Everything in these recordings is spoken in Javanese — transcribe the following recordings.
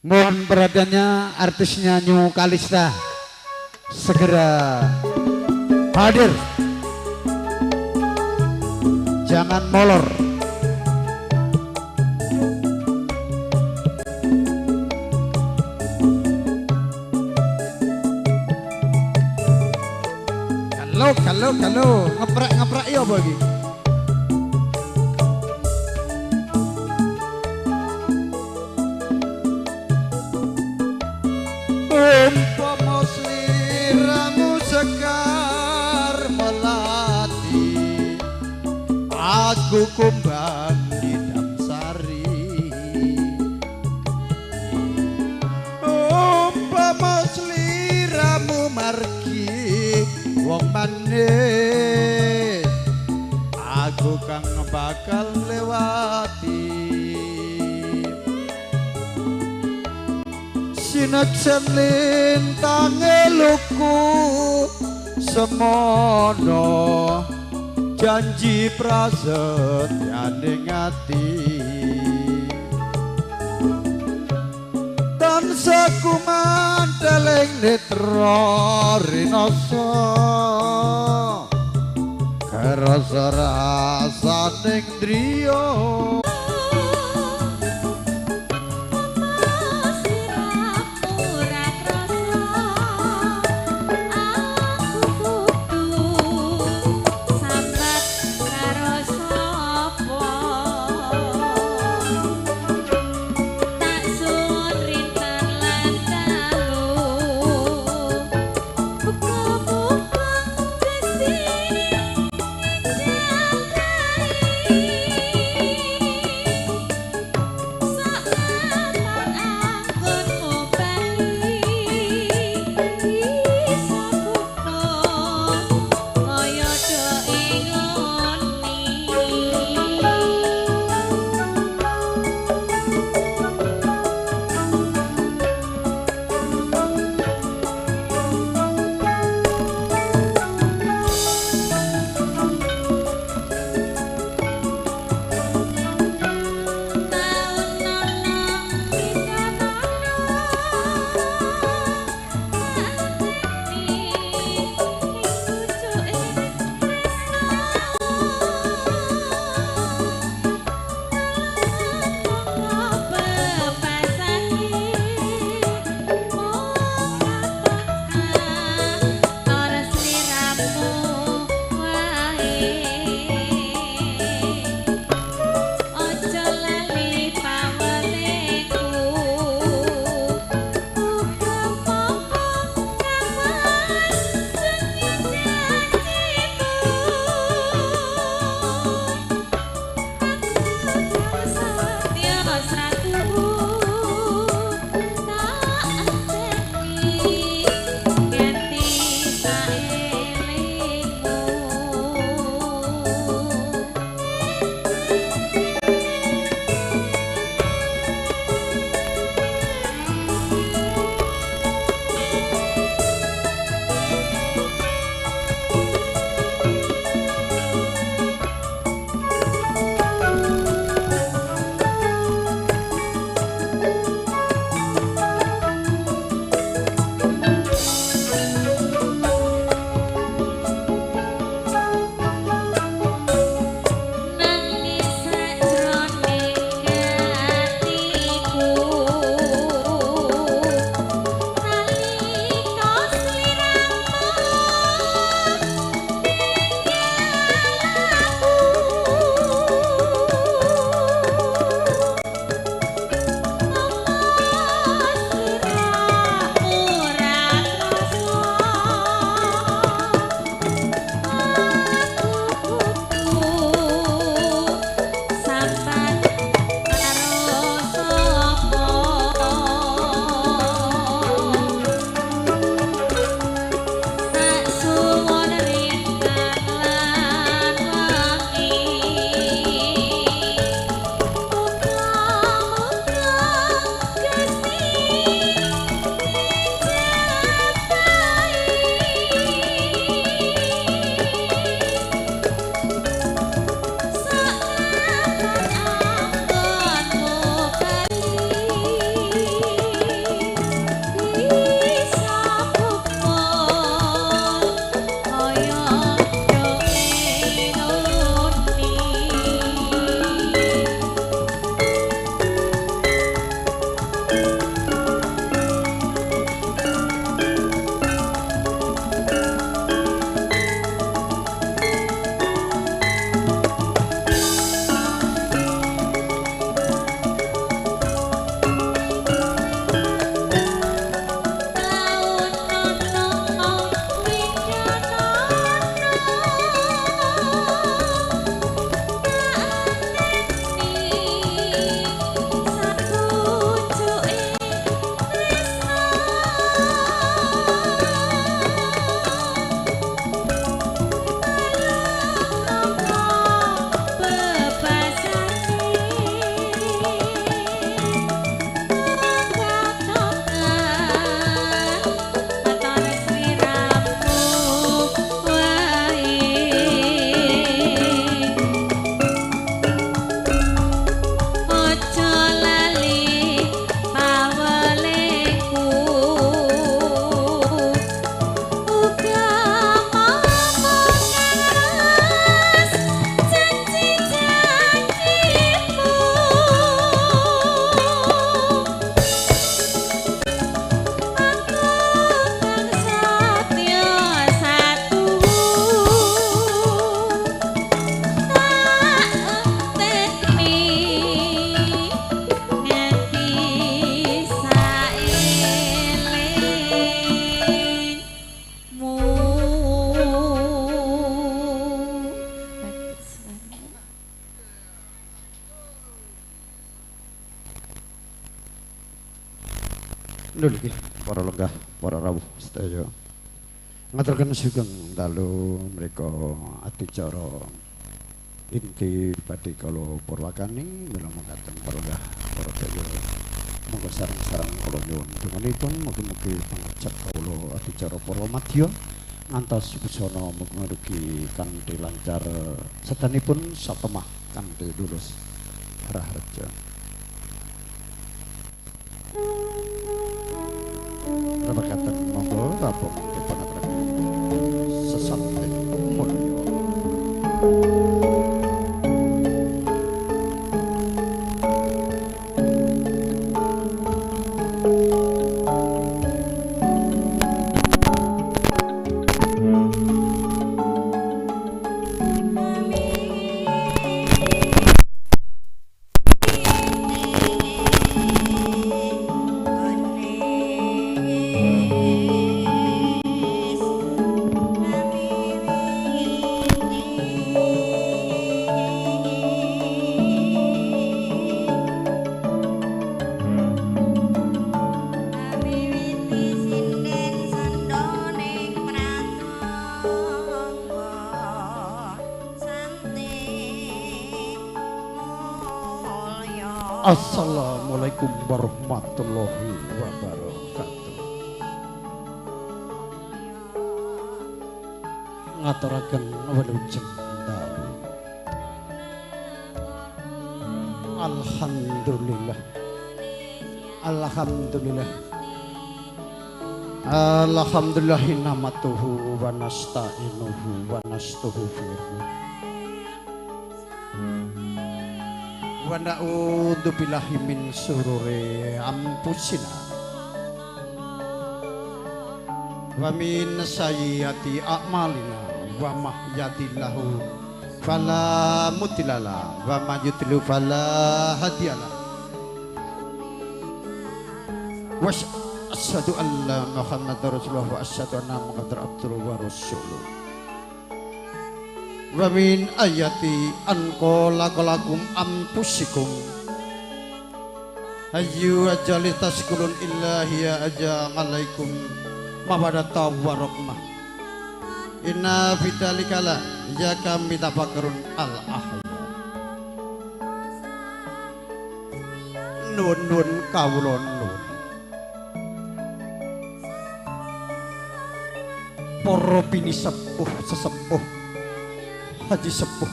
Mohon perhatiannya artisnya New Kalista segera hadir. Jangan molor. Kalau kalau kalau ngeprak ngeprak ya bagi. Umpama sliramu sekar melati, aku kumbang didam sari. Umpama sliramu margi wong manis, aku kang bakal nglewati. Sineksen lintange luku semono, janji prasetyane ati. Tansah kumanteling netra rinasa, kerasa rasaning driya. Buka-buka kesini. Nggih para lenggah, para rawuh sedaya. Ngaturaken sugeng dalu mriko adicara inti badhe kala purwakani mila mekaten para lenggah, para sedaya. Monggo sareng-sareng kula nyuwun donganipun mugi-mugi pangajak kawula adicara para madya ngantos busana mugi-mugi kanthi lancar sedanipun satemah kanthi lulus raharja. Mekaten monggo rampung dipun aturaken sesanti mulya. Assalamualaikum warahmatullahi wabarakatuh. Ngaturaken wilujeng dalu. Alhamdulillah. Alhamdulillah. Alhamdulillah namatuhu wa nasta'inuhu wa nastaghfiruh. Wa na'udzu billahi min syururi anfusina wa min sayyiati a'malina wa mahyadillahu fala mudhillalah wa may yudlil fala hadiyalah. Wa asyhadu anna Muhammadar rasulullah wa asyhadu anna Muhammadar abduhu wa rasuluh. Wa min ayati an khalaqalakum anfusikum hayyu ajali taskulun illa hiya aja alaikum mawadata warahmah inna fidzalika la ya kami tafakkarun al ahya. Nuwun nuwun kawula nuwun para pinisepuh sesepuh haji sepuh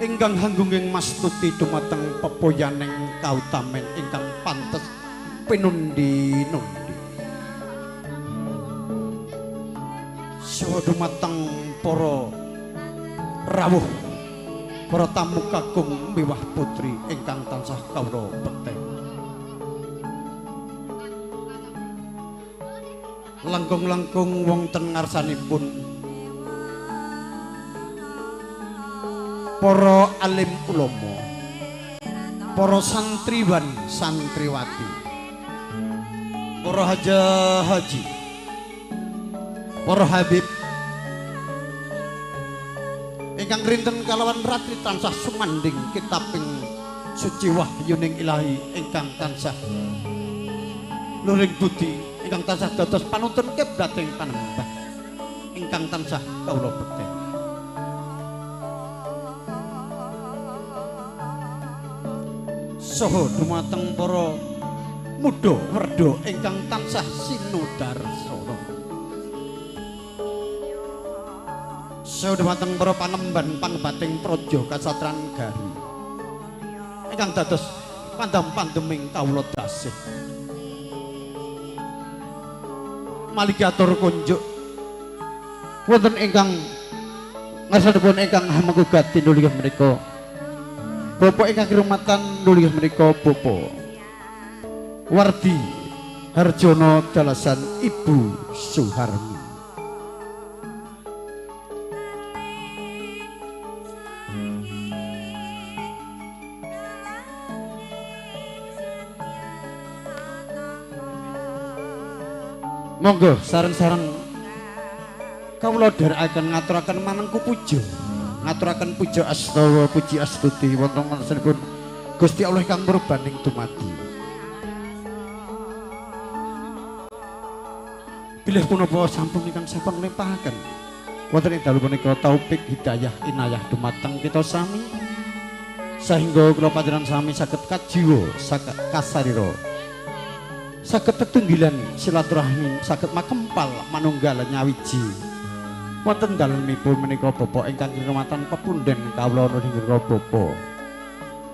ingkang hanggunging mastuti dumateng pepoyaning kautamen ingkang pantes pinundi-nundi. Saha dumateng para rawuh para tamu kakung miwah putri ingkang tansah kawula bekten. Langkung-langkung wonten ngarsanipun para alim ulama, para santriwan santriwati, para haji, para habib ingkang rinten kalawan ratri tansah sumanding kitabing suci wahyuning ilahi ingkang tansah luring budi ingkang tansah dados panuntun kiblating panembah ingkang tansah kawula bekten. Saha dumateng para muda werda ingkang tansah sinudarsana. Saha dumateng para panemban pangbating praja kasatran gari ingkang dados pandam-pandeming kawula dasih. Malih atur kunjuk wonten ingkang ngarsanipun ingkang hamengku gati nulih menika Bapak ingkang kirumatan nulih menika Bapak Wardi Harjono dalasan Ibu Suharmi. Monggo sareng-sareng kawula dherekaken ngaturaken manengku puja. Ngaturaken puja astawa puji astuti wonten ngarsanipun Gusti Allah ingkang murbaning dumadi. Bilih punapa sampun ingkang sampun limpahaken wonten ing dalu punika taufik hidayah inayah dumateng kita sami sehingga kula panjenengan sami saged kajiwa saged kasarira saged tetunggilan silaturahmi saged makempal manunggal nyawiji wonten dalemipun menika bapak ingkang kinurmatan pepunden kawula nuwun Bapak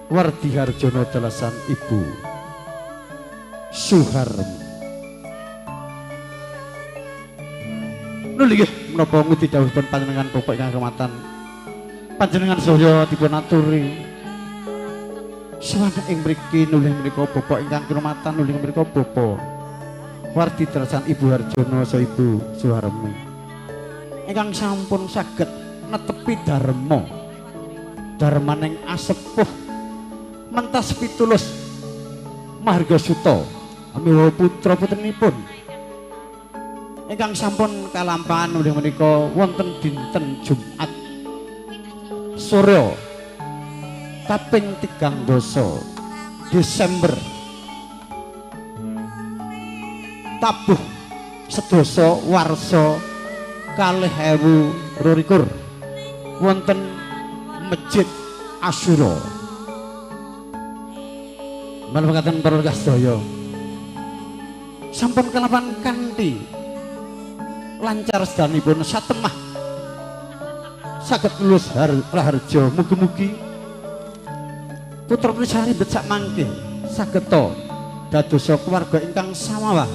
Wardi Harjono dalasan Ibu Suharmi. Nuli nggih menapa ngudi dawuhipun panjenengan bapak ingkang kinurmatan panjenengan sedaya dipun aturi sowan ing mriki nuli menika bapak ingkang kinurmatan nuli menika Bapak Wardi dalasan Ibu Harjono saha Ibu Suharmi ingkang sampun saged netepi dharma dharmaning asepuh mentas pitulus marga suta amiwa putra putrinipun ingkang sampun kalampahan nuli menika wonten dinten Jumat sore kaping 3 Desember tabuh sedasa warsa 2022 wonten Masjid Asyura. Menapa para sedaya sampun kalampahan kanthi lancar sedanipun satemah saged lulus raharja. Mugi-mugi putra putri sari becak mangke saged dadosa keluarga ingkang samawah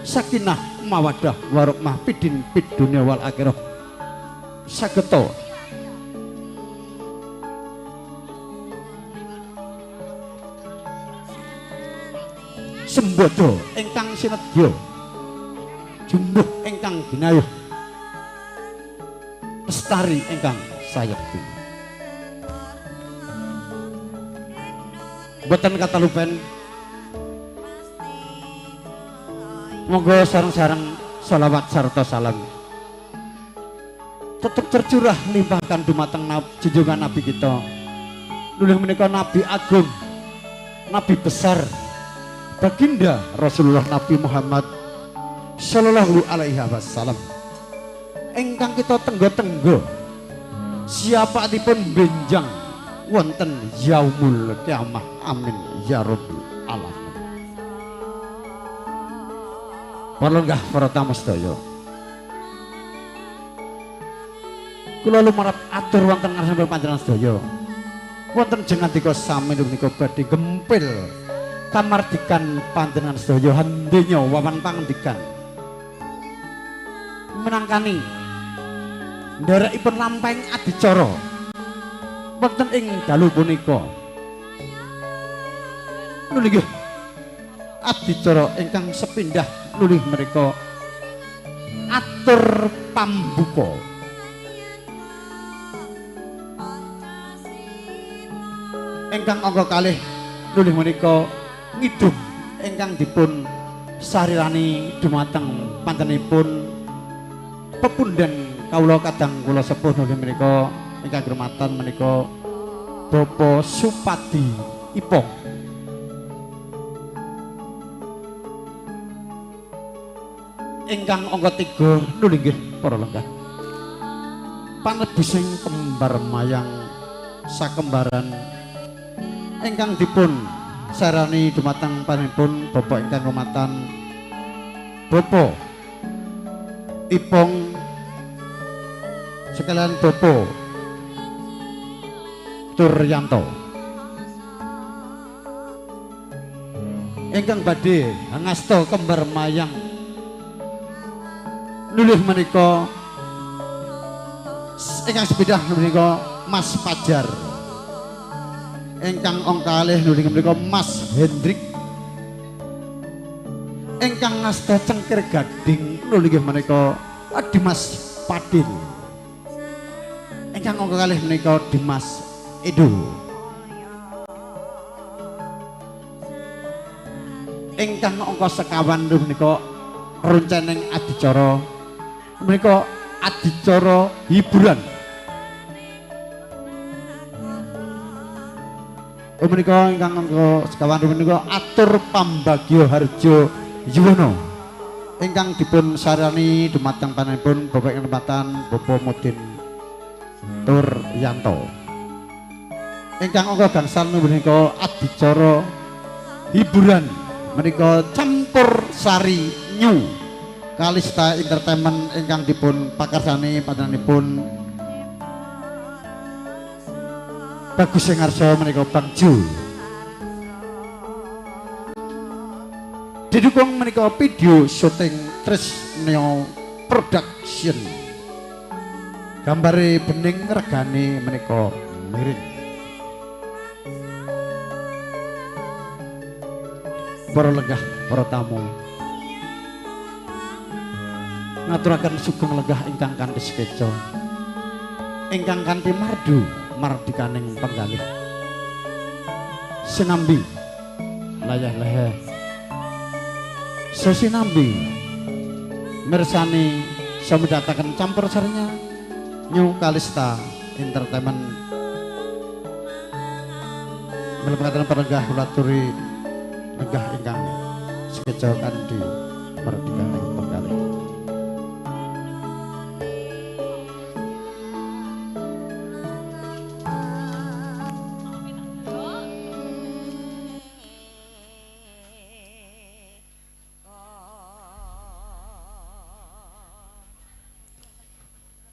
sakinah mawadah warahmah pidin pid dunya wal akhirah saged sembodo ingkang sinedya jumbuh ingkang ginayuh lestari ingkang sayekti. Boten katalupen monggo sareng-sareng sholawat sarta salam tetep tercurah limpahkan dumateng junjungan Nabi kita nulih menika Nabi agung, Nabi besar, baginda Rasulullah Nabi Muhammad Shallallahu alaihi wasallam ingkang kita tenggo-tenggo siapatipun benjang wonten yaumul kiamah. Amin ya rabbil alamin. Para lenggah para tamu sedaya, kula lumarap atur wonten ngarsanipun panjenengan sedaya wonten jengandika sami menika badhe gempil kamardikan panjenengan sedaya handenya wawan pangendikan minangkani ndherekipun lampahing adicara wonten ing dalu punika. Nuli nggih adicara ingkang sepindah nulih mereka atur pambuka ingkang angka kalih nulih menika ngidung ingkang dipun sarirani dumateng panjenenganipun pepunden kawula kadang kula sepuh nulih menika ingkang kinurmatan menika Bapak Supadi Ipong. Ingkang angka 3 nuli nggih para lenggah panebusing kembar mayang sakembaran ingkang dipun sarani dumateng panjenenganipun bapak ingkang kinurmatan Bapak Ipong sekalian Bapak Turyanto ingkang badhe ngasta kembar mayang nulih menika ingkang sepindah menika Mas Pajar, ingkang angka kalih nulih menika Mas Hendrik, ingkang ngasta cengkir gading nulih menika Dimas Padil, ingkang angka kalih menika Dimas Edo, ingkang angka sekawan menika runcening adicara menika adicara hiburan. Menika ingkang angka sekawan menika atur pambagya harja yuwana. Ingkang dipun sarani dumateng panjenenganipun Bapak ing Bapak Mudin Turyanto. Ingkang angka gangsal menika adicara hiburan menika campur sari New Kalista Entertainment ingkang dipun pakarsani panjenenganipun Bagus Singarso menika Bang Ju. Didukung menika video syuting Trisneo Production. Gambare bening regane menika miring. Para lenggah, para tamu ngaturaken sugeng lenggah ingkang kanthi sekeca, ingkang kanthi mardu mardikaning penggalih. Sinambi layah lehe sesinambi mirsani samudataken campur sarinya New Kalista Entertainment. Mlebetaken parenggah kula aturi lenggah ingkang sekeca kanthi mardikaning penggalih.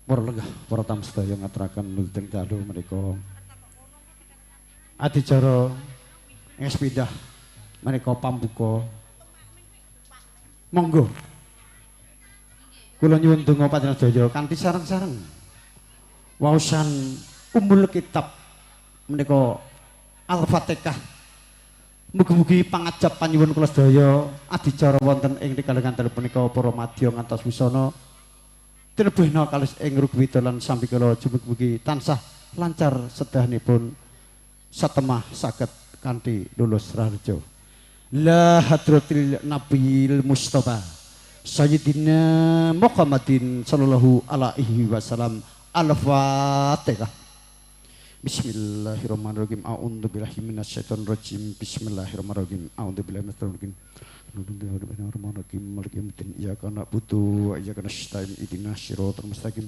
Para lenggah, para tamu sedaya ngaturaken wilujeng dalu menika adicara ingkang sepindah menika pambuka. Monggo kula nyuwun donga panjenengan sedaya kanthi sareng-sareng waosan Ummul Kitab menika Al-Fatihah. Mugi-mugi pangajap panyuwun kula sedaya adicara wonten ing Tegalengan dalu punika para madya ngantos wisana tinebihna kalis ing rugwita lan sambikala mugi-mugi tansah lancar sedahanipun satemah saged kanthi lulus raharja. La hadratil nabiyil mustafa sayyidina Muhammadin sallallahu alaihi wasallam. Al-Fatihah. Bismillahirrahmanirrahim. A'udzubillahi minasyaitonirrajim. Bismillahirrahmanirrahim. A'udzubillahi minasyaitonirrajim. Bismillahirrahmanirrahim. Maliki yaumiddin. Iyyaka na'budu wa iyyaka nasta'in. Ihdinas siratal mustaqim.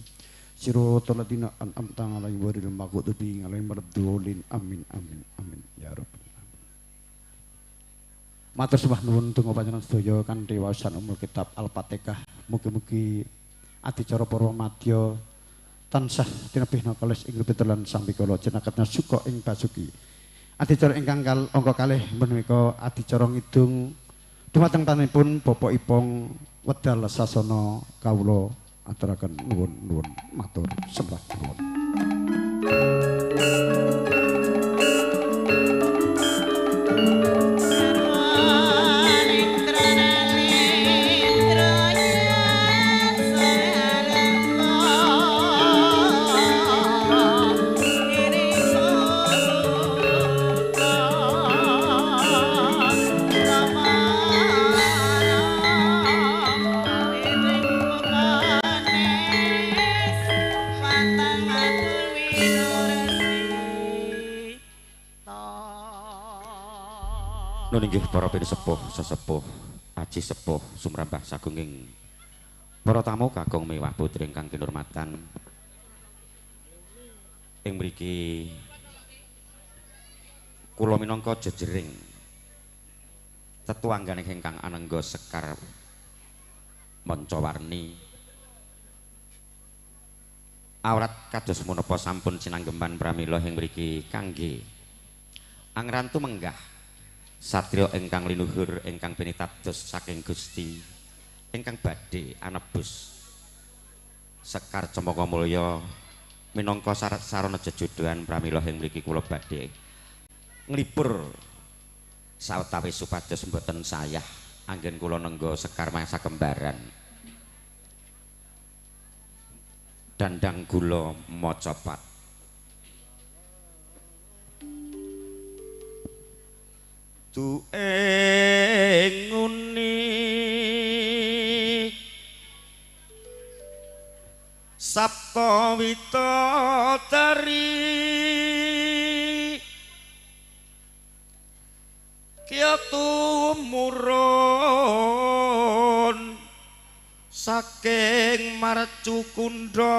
Siratal ladzina an'amta 'alaihim ghairil maghdubi 'alaihim waladdallin. Amin amin amin ya rabbal alamin. Matur sembah nuwun donga panjenengan sedaya kanthi waosan Ummul Kitab Al-Fatihah. Mugi-mugi adicara para madya tansah tinebihna kalis ing rupita lan sambikala jenakatna suka ing basuki. Adicara ingkang angka kalih menika adicara ngidung dumateng panjenenganipun Bapak Ipong wedal sasana kawula aturaken nuwun-nuwun matur sembah nuwun. Nggih para pinisepuh, sesepuh, aji sepuh, sumrambah sagunging para tamu kakung mewah putri ingkang kinurmatan. Ing mriki kula minangka jejering tetuanggane ingkang anengga sekar mancawarni awrat kados menapa sampun sinanggemban pramila ing mriki kangge angrantu menggah satriya ingkang linuhur ingkang pinitados saking Gusti ingkang badhe anebus sekar cempaka mulya minangka sarana jejodhoan pramila ing mriki kula badhe nglipur sawetawis supados mboten sayah anggen kula nengga sekar mangsa kembaran dandang gula macapat. Dueng nguni Sabta Widodari Kya tumurun saking Marcukundha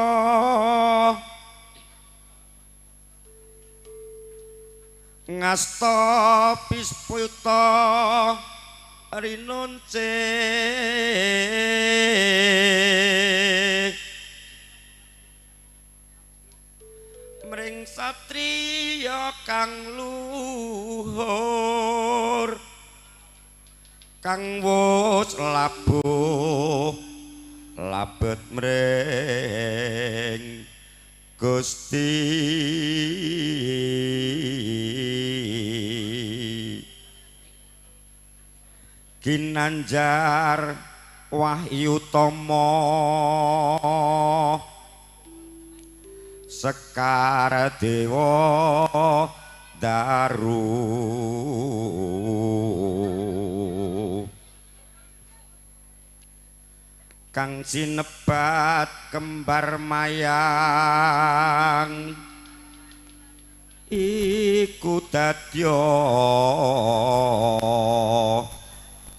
ngasta pisputa rinunce mring satriya kang luhur kang wus labuh labet mring Gusti. Ginanjar Wahyu Tama Sekar Dewa Daru kang sinebat kembar mayang iku dadya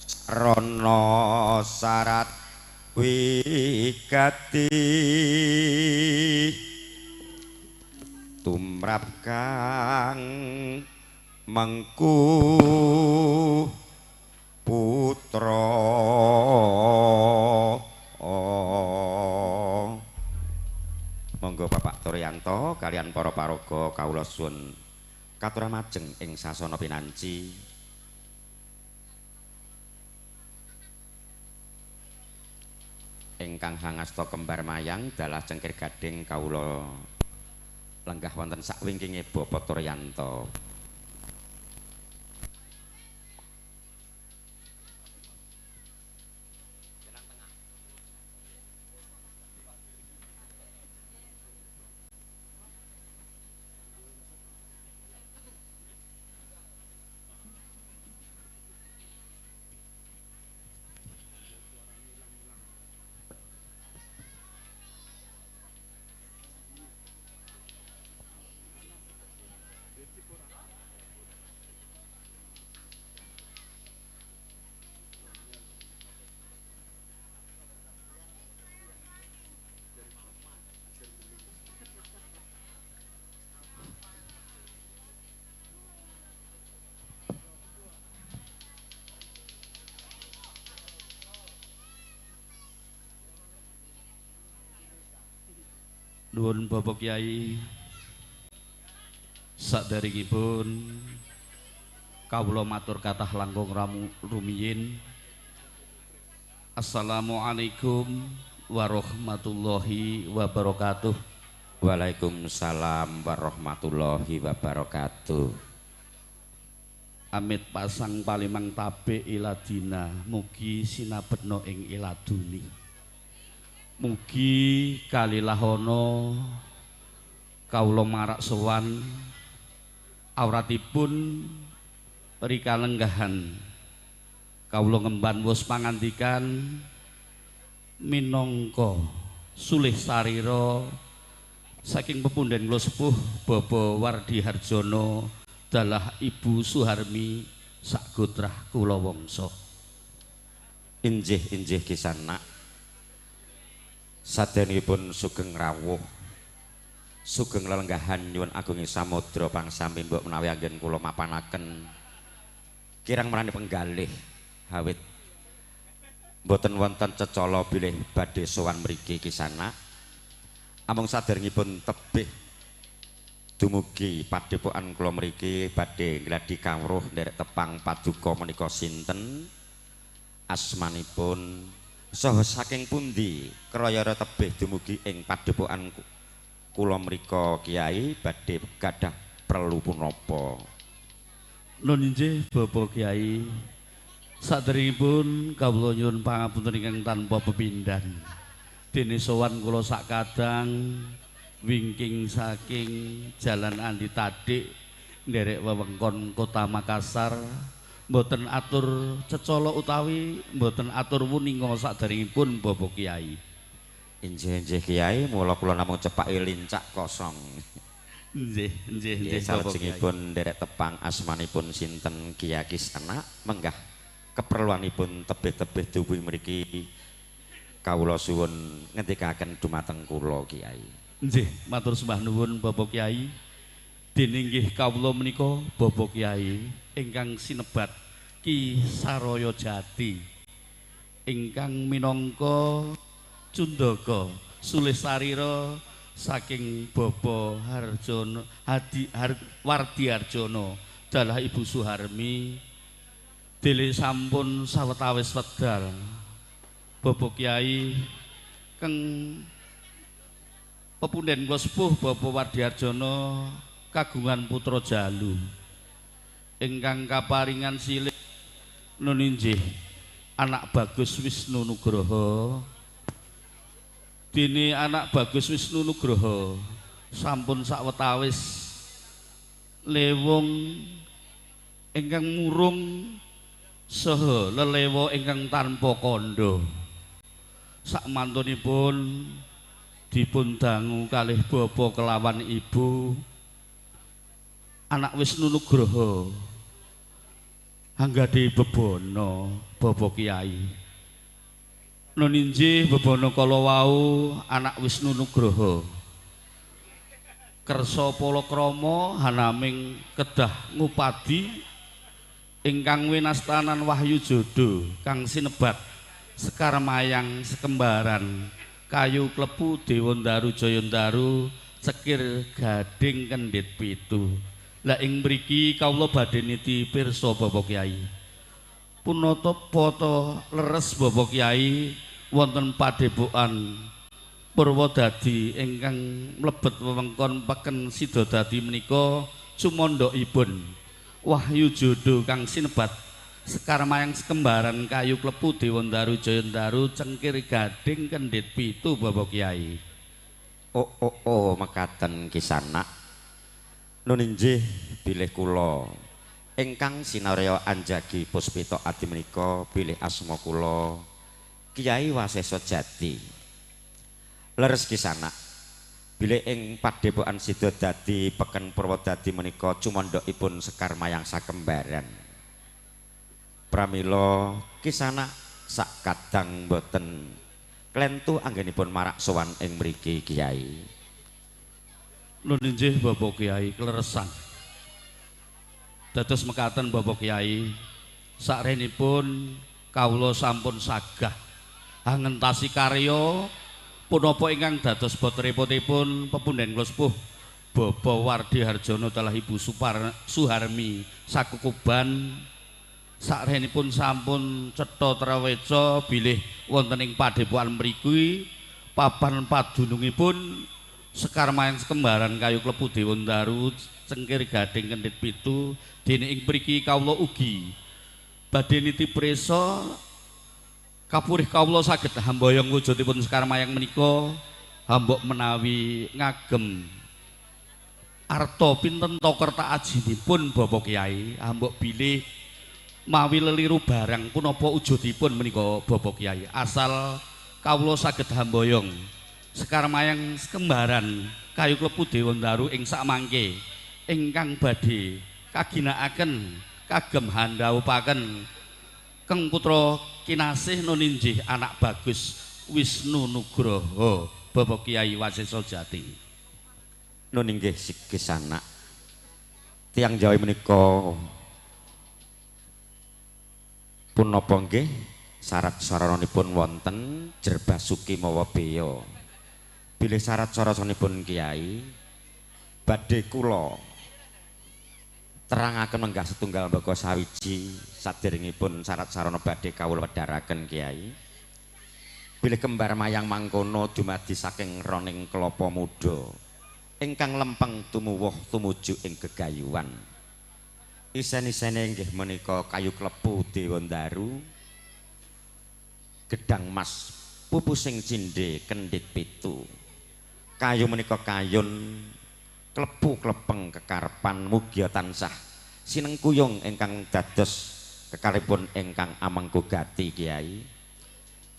sarana sarat wigati tumrap kang mengku putra. Monggo Bapak Turyanto kalian para paraga kawula suwun katur majeng ing sasana pinanci. Ingkang hangasta kembar mayang dalah cengkir gading kawula lenggah wonten sakwingkinge Bapak Turyanto. Nuwun Bapak Kyai, saderengipun kawula matur kathah langkung rumiyin. Assalamualaikum warahmatullahi wabarakatuh. Waalaikumsalam warahmatullahi wabarakatuh. Amit pasang palimang tabe iladina, mugi sinabetna ing iladuni. Mugi kalilahono kawula marak sowan awratipun rikalenggahan kawula ngemban wus pangandikan minangka sulih sarira saking pepunden kula sepuh Bapak Wardi Harjono dalah Ibu Suharmi sagotrah kula wangsa. Injih injih kisanak. Saderengipun sugeng rawuh sugeng lelenggahan nyuwun agungi samudra pangsami mbok menawi anggen kula mapanaken kirang marani penggalih awit mboten wonten cecala bilih badhe sowan mriki kisanak. Amung saderengipun tebih dumugi padepokan kula mriki badhe gladi kawruh nderek tepang paduka menika sinten asmanipun saha saking pundi krayara tebih dumugi ing padepokan kula mrika Kyai badhe gadah perlu punapa? Nun injih Bapak Kyai, saderengipun kawula nyuwun pangapunten ingkang tanpa pepindhan. Dene sowan kula sakadang wingking saking Jalan Andi Tadik nderek wewengkon Kota Makassar. Mboten atur cecala utawi mboten atur wuninga saderengipun Bapak Kyai. Injih-injih Kyai, mula kula namung cepake lincak kosong. Nggih, nggih, nggih. Salajengipun nderek tepang asmanipun sinten Kyai Kisanak menggah keperluanipun tebih-tebih duwi mriki Kawula suwun ngendikaken dumateng kula Kiai. Nggih, matur sembah nuwun Bapak Kiai. Dene nggih kawula menika Bapak Kiai ingkang sinebat Ki Saraya Jati ingkang minangka cundaka sulih sarira saking Bapak Harjono Hadi Wardi Harjono dalah Ibu Suharmi dele sampun sawetawis wedal. Bapak Kiai keng pepunden kula sepuh Bapak Wardi Harjono kagungan putra jalu ingkang kaparingan silih nun injih anak Bagus Wisnu Nugroho. Dene anak Bagus Wisnu Nugroho sampun sawetawis lewung ingkang murung saha lelewa ingkang tanpa kandha. Sakmantunipun dipun dangu kalih bapa kelawan ibu anak Wisnu Nugroho anggadhe bebana Bapak Kiai. Nun injih bebana kala wau anak Wisnu Nugroho kersa palakrama hanaming kedah ngupadi ingkang winastanan wahyu jodo kang sinebat Sekar Mayang Sekembaran kayu klepu Dewandaru Jayandaru cekir gading kendhit pitu. Lah ing mriki kawula badhe niti pirsa Bapak Kiai. Punata pata leres Bapak Kiai wonten padepokan Purwodadi ingkang mlebet wewengkon Peken Sidodadi menika cumandhakipun wahyu jodo kang sinebat Sekar Mayang Sekembaran kayu klepu Dewandaru Jayandaru cengkir gading kendhit pitu Bapak Kiai. Oh oh oh mekaten kisanak. Nun injih bilih kula ingkang sinarya anjagi puspita adi menika bilih asma kula Kiai Wasesa Jati. Leres kisanak bilih ing padepokan Sidodadi Peken Purwodadi menika cumandhakipun Sekar Mayang Sakembaran. Pramila kisanak sak kadang boten klentu anggenipun marak sowan ing mriki Kiai. Nun injih Bapak Kiai kleresan. Dados mekaten Bapak Kiai, sakrenipun kawula sampun sagah angentasi karya punapa ingkang dados botrepotipun pepunden kula sepuh Bapak Wardi Harjono dalah Ibu Suharmi sakukuban. Sakrenipun sampun cetha traweca bilih wonten ing padepokan mriki papan padunungipun Sekar Mayang Sekembaran kayu klepu Dewandaru cengkir gading kendhit pitu. Dene ing mriki kawula ugi badhe niti prisa kapurih kawula saged hamboyong wujudipun Sekar Mayang menika hambok menawi ngagem arta pinten ta kerta ajinipun Bapak Kiai hambok bilih mawi leliru barang punapa wujudipun menika Bapak Kiai asal kawula saged hamboyong Sekar Mayang Sekembaran kayu klepu Dewandaru ing sakmangke ingkang badhe kaginakaken kagem handhawupaken keng putra kinasih nun injih anak Bagus Wisnu Nugroho Bapak Kiai Wasesa Jati. Nun inggih kisanak tiyang Jawi menika punapa nggih syarat saranipun wonten Jerbasuki mawa beya. Bilih syarat saranipun Kiai badhe kula terangaken menggah setunggal mbaka sawiji saderengipun syarat sarana badhe kawula wedharaken Kiai. Bilih kembar mayang mangkono dumadi saking roning kelapa muda ingkang lempeng tumuwuh tumuju ing gegayuhan. Isen-isene inggih menika kayu klepu Dewandaru gedang mas pupusing cindhe kendhit pitu. Kayu menika kayun klepu klepeng kekarepan mugia tansah sinengkuyung ingkang dados kekalipun ingkang amengku gati Kiai.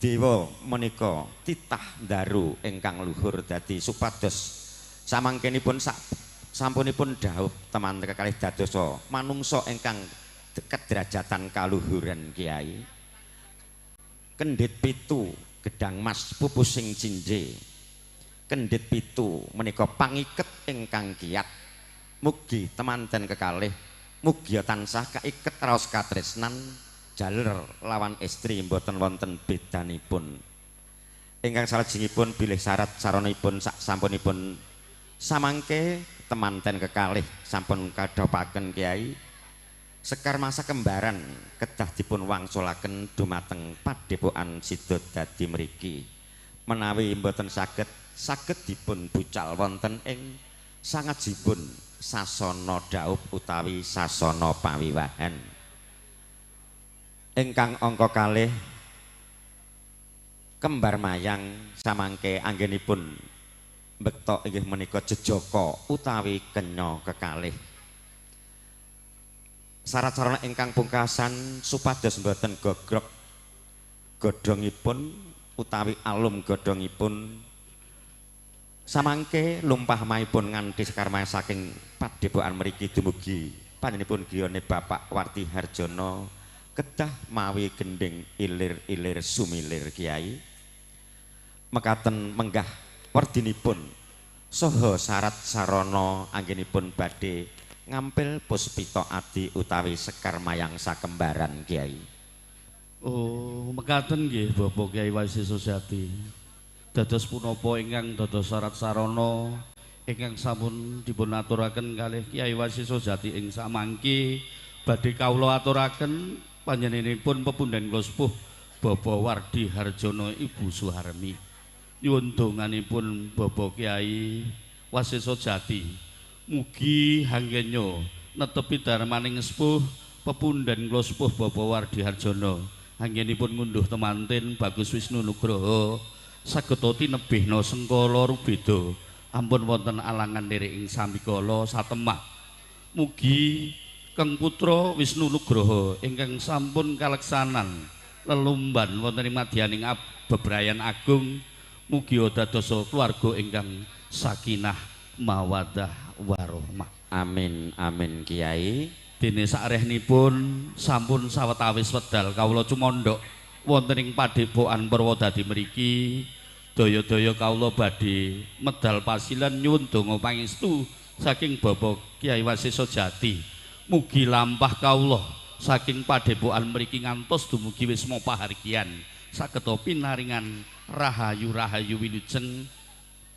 Dewa menika titah ndaru ingkang luhur dadi supados samangkenipun sampunipun dhaup teman kekalih dadosa manungsa ingkang kederajatan kaluhuran Kiai. Kendhit pitu Gedang mas pupusing cinje kendhit pitu menika pangiket ingkang kiat. Mugi temanten kekalih mugi tansah kaiket raos katresnan jaler lawan estri mboten wonten bedanipun. Ingkang salajengipun bilih syarat saranipun sak sampunipun samangke temanten kekalih sampun kadhopaken Kyai. Sekar masa kembaran kedah dipun wangsulaken dumateng padepokan Sidodadi mriki. Menawi mboten saged, saged dipun bucal wonten ing sangajipun sasana dhaup utawi sasana pawiwahan. Ingkang angka kalih kembar mayang samangke anggenipun mbekta inggih menika jejaka utawi kenya kekalih. Syarat sarana ingkang pungkasan supados mboten gogrok godhongipun utawi alum godhongipun samangke lumpah maipun nganti sekar mayang saking padepokan mriki dumugi panjenenganipun griyane Bapak Wardi Harjono kedah mawi gendhing ilir-ilir sumilir Kyai. Mekaten menggah werdinipun saha syarat sarana anggenipun badhe ngampil puspita adi utawi sekar mayang sakembaran Kyai. Oh, mekaten nggih Bapak Kyai Wasiso Jati. Dados punapa ingkang dados syarat sarana ingkang sampun dipun aturaken kalih Kyai Wasiso Jati ing samangke badhe kawula aturaken panjenenganipun pepundhen kula sepuh Bapak Wardi Harjono Ibu Suharmi. Nyuwun donganipun Bapak Kyai Wasiso Jati. Mugi hanggenya netepi darmaning sepuh pepundhen kula sepuh Bapak Wardi Harjono. Anggenipun ngunduh temanten Bagus Wisnu Nugroho saged tinebihna sengkala rubeda ampun wonten alangan lirik ing sambikala satemah. Mugi Keng Putra Wisnu Nugroho ingkang sampun kaleksanan lelumban wonten ing madyaning bebrayan agung mugi dadosa keluarga ingkang sakinah mawaddah warohmah. Amin amin Kyai. Dene sarehnipun sampun sawetawis wedal kawula cumandhak wonten ing padepokan Purwodadi mriki daya-daya kawula badhe medal pasilan nyuwun donga pangestu saking Bapak Kyai Wasiso Jati. Mugi lampah kawula saking padepokan mriki ngantos dumugi wisma pahargyan saged pinaringan rahayu-rahayu wilujeng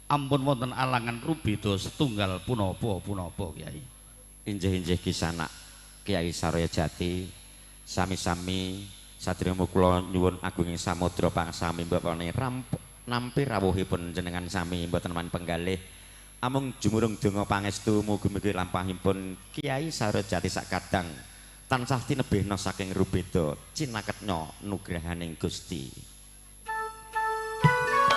ampun wonten alangan rubeda setunggal punapa-punapa Kyai. Injih-injih kisanak Kyai Saroya Jati sami-sami sadèrèngipun kula nyuwun agunging samudra pangsami mbapane nampi rawuhipun jenengan sami mboten man penggalih amung jumurung donga pangestu mugi-mugi lampahipun Kyai Saroya Jati sakadang tansah tinebihna saking rubeda cinaketna nugrahaning Gusti. Thank you.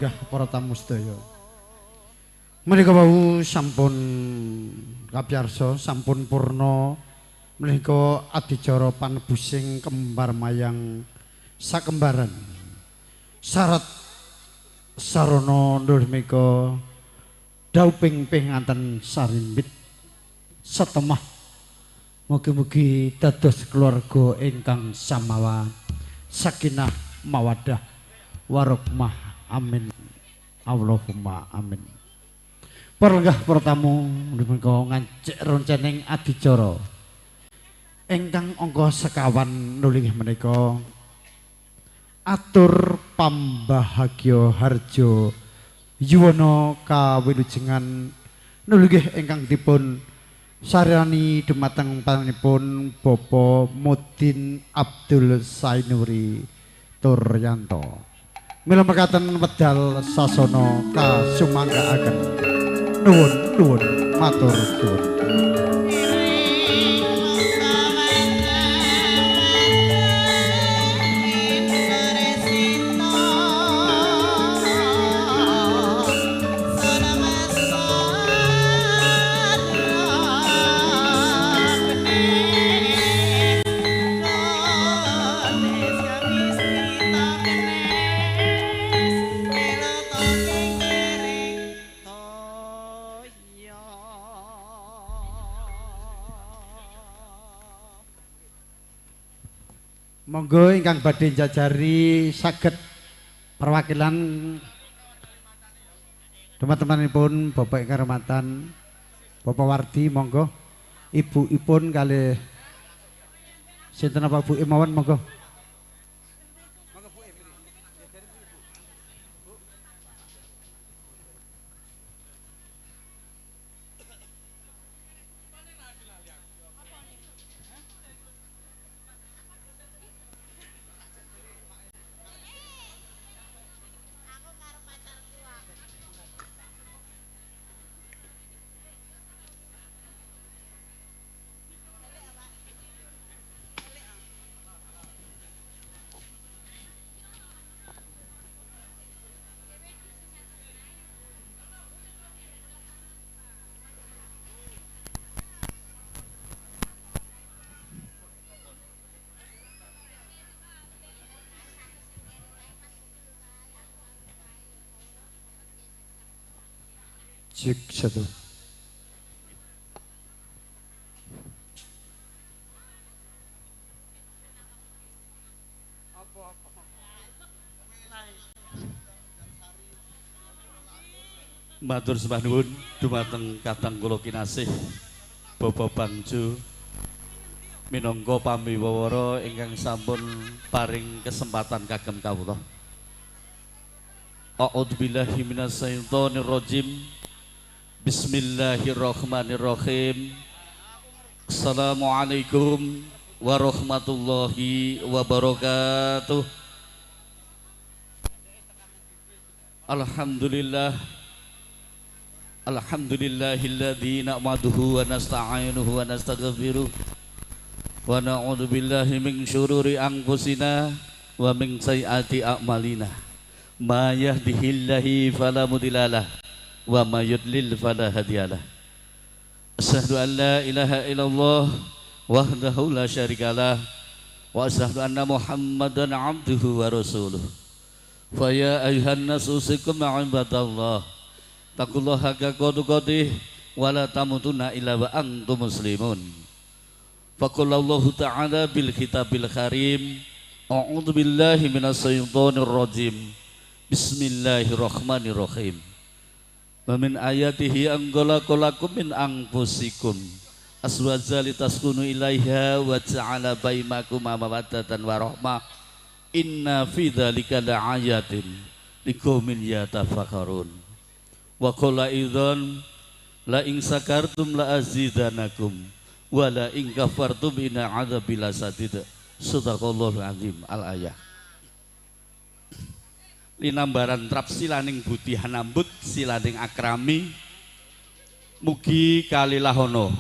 lenggah para tamu sedaya. Menika wau sampun kapiyarsa, sampun purna menika adicara panebusing kembar mayang sakembaran. Syarat sarana ndur menika dauping pinganten sarimbit setemah. Mugi-mugi dados keluarga ingkang samawa sakinah mawadah warahmah, amin Allahumma amin. Para lenggah para tamu menika ngancik roncening adicara ingkang angka sekawan nulih menika atur pambahagya harja yuwana kawilujengan nulih ingkang dipun saryani dumateng panjenenganipun Bapak Mudin Abdul Sainuri Turyanto. Mila mekaten wedal sasana kasumanggaaken. Nuwun nuwun matur suwun. Monggo ingkang badhe njajari saged perwakilan teman-temanipun Bapak ingkang rahmatan Bapak Wardi monggo, ibu-ipun kalih sinten apa Bu mawon monggo. Cek satu. Matur sembah nuwun dumateng kadang kula kinasih Bapak Bangjo minangka pamiwara ingkang sampun paring kesempatan kagem kawula. A'udzubillahi minasyaitonirrajim. Bismillahirrahmanirrahim. Assalamualaikum warahmatullahi wabarakatuh. Alhamdulillah. Alhamdulillahilladzi na'maduhu wa nasta'inuhu wa nastaghfiruh wa na'udzu billahi min syururi anfusina wa min sayyiati a'malina. Ma yahdihillahu fala mudhillalah wa ma yudlil fala hadiyalah. Asyhadu an la ilaha illallah wahdahu la syarikalah wa asyhadu anna Muhammadan abduhu wa rasuluh. Fa ya ayyuhan nasu usikum ibadallah taqullaha haqqa tuqatih wa la tamutunna illa wa antum muslimun. Faqala Allahu ta'ala bil kitabil karim, a'udzu billahi minasyaitonir rajim. Bismillahirrahmanirrahim. Wa min ayatihi an khalaqalakum min anfusikum azwajan litaskunu ilaiha wa ja'ala bainakum mawaddatan wa rahmah. Inna fi dzalika laayatin liqaumin yatafakkarun. Wa qala idzan la in sakartum la azidanakum wa la in kafartum inna adzabi lasadid. Sadaqallahul azim. Al ayah. Linambaran trap silaning budi hanambut silaning akrami mugi kalilahono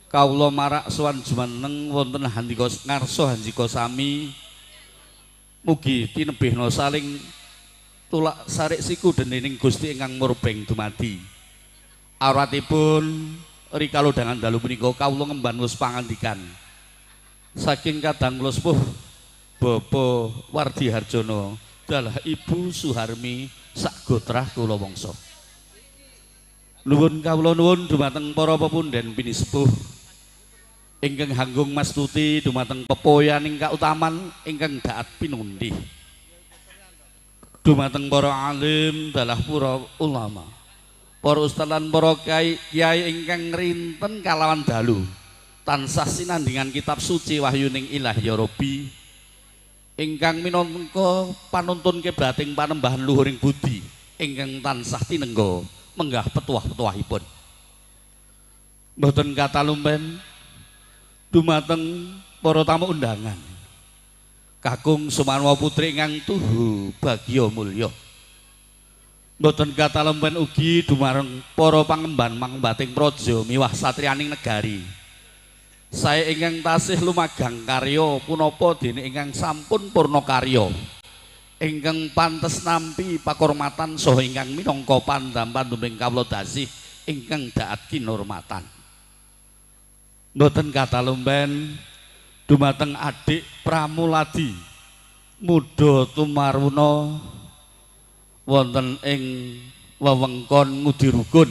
kawula marak sowan jumeneng wonten handika ngarsa handika sami mugi tinebihna saling Tulak sarik siku dening Gusti ingkang murbeng dumadi. Awratipun rikala dangan dalu punika kawula ngemban wus pangandikan saking kadang kula sepuh Bapak Wardi Harjono dalah Ibu Suharmi sak gotrah kula wangsa. Nuwun kawula nuwun dumateng para pepunden pinisepuh ingkang hanggung mastuti dumateng pepoyaning kautaman ingkang daat pinundhi. Dumateng para alim dalah para ulama, para ustaz lan para kiai ingkang rinten kalawan dalu tansah sinandingan kitab suci wahyuning Ilahi ya Rabbi ingkang minangka panuntun keblating panembahan luhuring budi ingkang tansah tinengga menggah petuah-petuahipun. Mboten katalumpen dumateng para tamu undangan kakung Sumarwa putri ingkang tuhu bagya mulya. Mboten katalumpen ugi dumateng para pangemban mangbating praja miwah satriyaning negari. Sae ingkang tasih lumagang karya punapa dene ingkang sampun purna karya ingkang pantes nampi pakurmatan saha ingkang minangka pandam panduming kawula dasih ingkang daat kinurmatan. Mboten katalumpen dumateng adik Pramuladi muda tumaruna wonten ing wewengkon Ngudirukun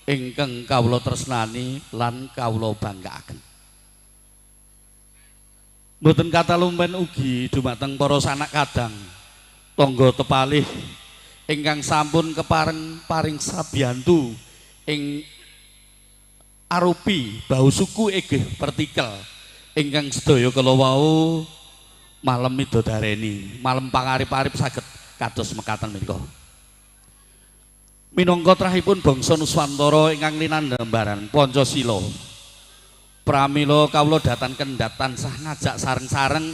ingkang kawula tresnani lan kawula banggaaken. Mboten katalumpen ugi dumateng para sanak kadang tangga tepalih ingkang sampun kepareng paring sabiyantu ing arupi bau suku egeh pertikel ingkang sedaya kala wau malem midodareni malem pangarip-arip saged kados mekaten menika. Minangka trahipun bangsa Nuswantara ingkang linandhambaran Pancasila, pramila kawula datan kendhat tansah ngajak sareng-sareng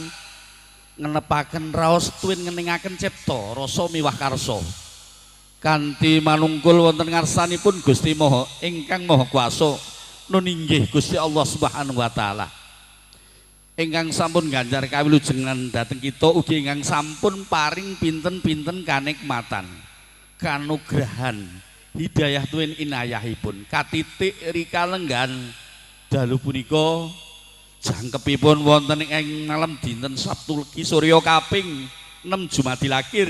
ngenepaken raos tuwin ngeningaken cipta rasa miwah karsa kanthi manungkul wonten ngarsanipun Gusti Maha ingkang Maha Kuwasa nun inggih Gusti Allah Subhanahu wa taala ingkang sampun ganjar kawilujengan dhateng kita ugi ingkang sampun paring pinten-pinten kanikmatan kanugrahan hidayah tuwin inayahipun katitik rikalenggan dalu punika jangkepipun wonten ing malam dinten Sabtu Legi Surya kaping 6 Jumadil Akhir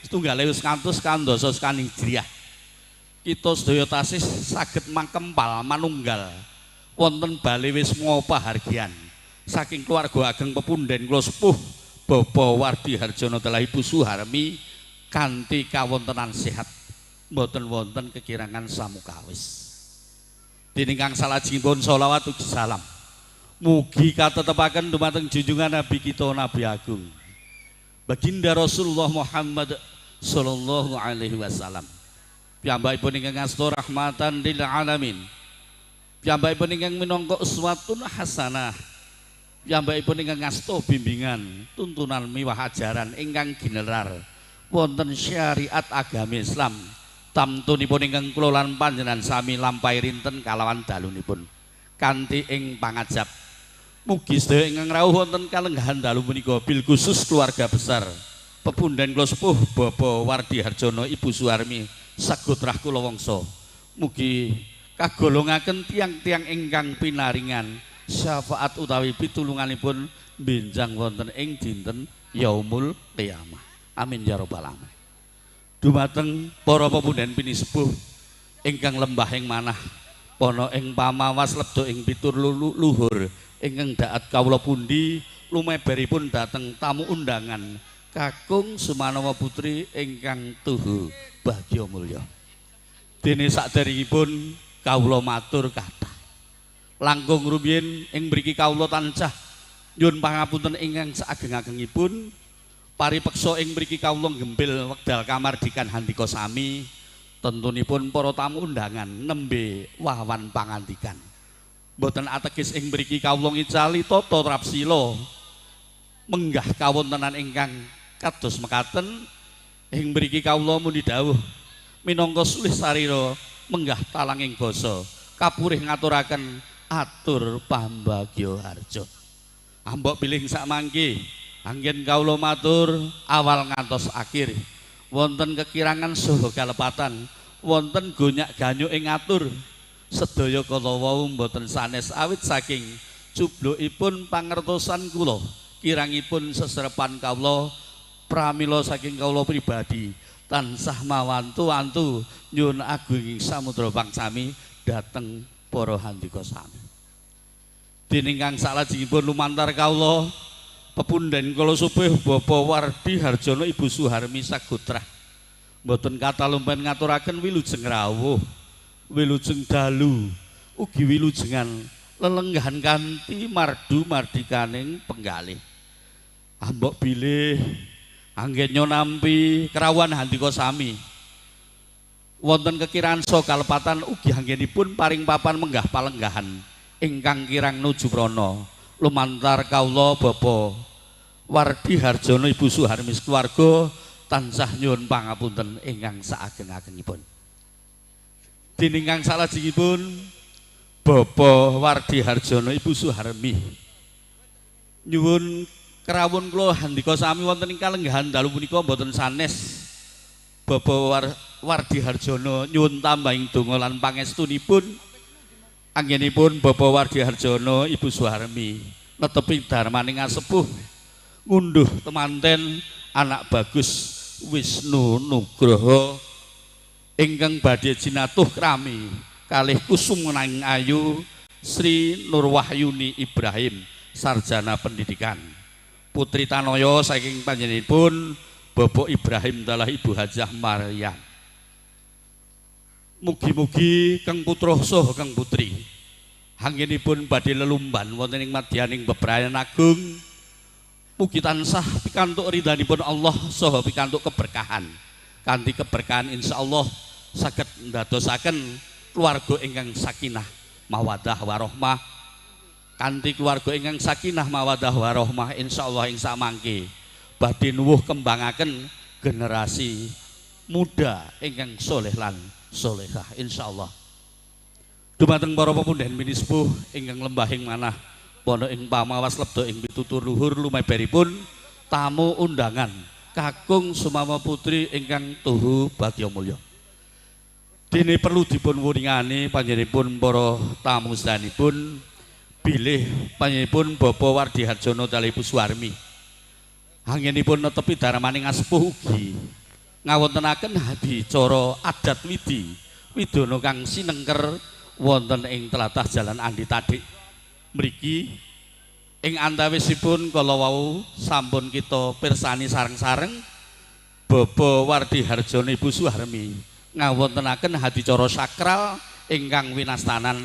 1900 kandasa sekawan Hijriah. Kita sedaya tasih saged mangkempal manunggal wonten bale wisma pahargyan saking keluarga ageng pepunden kula sepuh Bapak Wardi Harjono dalah Ibu Suharmi kanthi kawontenan sehat mboten wonten kekirangan samukawis. Dening kang salajengipun sholawat ugi salam mugi katetepaken dumateng junjungan Nabi kita Nabi Agung Baginda Rasulullah Muhammad sallallahu alaihi wasallam. Piyambakipun ingkang asta rahmatan lil alamin, piyambakipun ingkang minangka uswatun hasanah, piyambakipun ingkang ngasta bimbingan tuntunan miwah ajaran ingkang ginelar wonten syariat agama Islam tamtunipun ingkang kula lan panjenengan sami lampahi rinten kalawan dalunipun kanthi ing pangajap. Mugi sedaya ingkang rawuh wonten kalenggahan dalu punika bil khusus keluarga besar pepunden kula sepuh Bapak Wardi Harjono Ibu Suharmi sagotrah kula wangsa mugi kagolongaken tiang-tiang ingkang pinaringan syafaat utawi pitulunganipun benjang wonten ing dinten Yaumul Qiyamah. Amin ya rabbal alamin. Dumateng para pepunden pinisepuh ingkang lembah ing manah pana ing pamawas lebda ing pitur luhur ingkang daat kawula pundi lumeberipun dhateng tamu undangan kakung Sumanawa putri ingkang tuhu bagya mulya. Dene saderengipun kawula matur kathah langkung rumiyin ing mriki kawula tansah nyuwun pangapunten ingkang saageng-agengipun paripeksa ing mriki kawula nggempil wekdal kamardikan handika sami tentunipun para tamu undangan nembe wawan pangandikan. Mboten ategis ing mriki kawula ngicali tata trapsila menggah kawontenan ingkang kados mekaten ing mriki kawula mundi dawuh minangka sulih sarira menggah talanging basa kapurih ngaturaken atur pambagya harja. Ambok pilih sak mangke anggen kawula matur awal ngantos akhir. wonten kekirangan saha kalepatan, wonten gonyak-ganyuk ing atur. Sedaya kala wau mboten sanes awit saking cublukipun pangertosan kula, kirangipun sesrepan kawula pramila saking kawula pribadi tansah mawantu-wantu nyuwun agunging samudra pangsami dhateng para handika sami. Dening kang salajengipun lumantar kawula pepundhen kula supih Bapak Wardi Harjono Ibu Suharmi Sagotrah mboten kathah lumpen ngaturaken wilujeng rawuh, wilujeng dalu, ugi wilujengan lelenggahan kanthi mardu mardikaning penggalih. Ambok bilih anggenya nampi kerawuhan handika sami wonten kekirangan saha kalepatan ugi anggenipun paring papan menggah palenggahan ingkang kirang nuju prana lumantar kawula Bapak Wardi Harjono Ibu Suharmi keluarga tansah nyuwun pangapunten ingkang saageng-agengipun. Dening kang salajengipun Bapak Wardi Harjono Ibu Suharmi nyuwun kerawuhan kula handika sami wonten ing kalenggahan dalu punika mboten sanes Bapak Wardi Harjono nyuwun tambahing donga lan pangestunipun. Anggenipun Bapak Wardi Harjono Ibu Suharmi netepi darmaning asepuh ngunduh temanten anak bagus Wisnu Nugroho ingkang badhe jinatuh krami kalih kusum nanging ayu Sri Nurwahyuni Ibrahim sarjana pendidikan putri Tanoyo saking panjenenganipun Bapak Ibrahim dalah Ibu Hajah Maryam. Mugi-mugi kang putra saha kang putri anggenipun badhe lelumban wonten ing madyaning bebrayan agung, mugi tansah pikantuk ridhanipun Allah saha pikantuk keberkahan. Kanthi keberkahan insyaallah saged ndadosaken keluarga ingkang sakinah mawaddah warahmah. Kanthi keluarga ingkang sakinah mawaddah warahmah insyaallah ing samangke badhe nuwuh kembangaken generasi muda ingkang soleh lan solehah insyaallah. Dumateng para pepunden minisepuh ingkang lembahing manah pondok ing pamawas lebda ing pitutur luhur lumeberipun tamu undangan kakung sumama putri ingkang tuhu bagya mulya. Dene perlu dipun wuningani panjenenganipun para tamu sedanipun bilih panjenenganipun Bapak Wardi Harjono kalih Ibu Suharmi anggenipun netepi darmaning asepuh ugi ngawontenaken adicara adat widi widana kang sinengker wonten ing tlatah Jalan Andi Tadik mriki. Ing antawisipun kala wau sampun kita pirsani sareng-sareng Bapak Wardi Harjono Ibu Suharmi ngawontenaken adicara sakral ingkang winastanan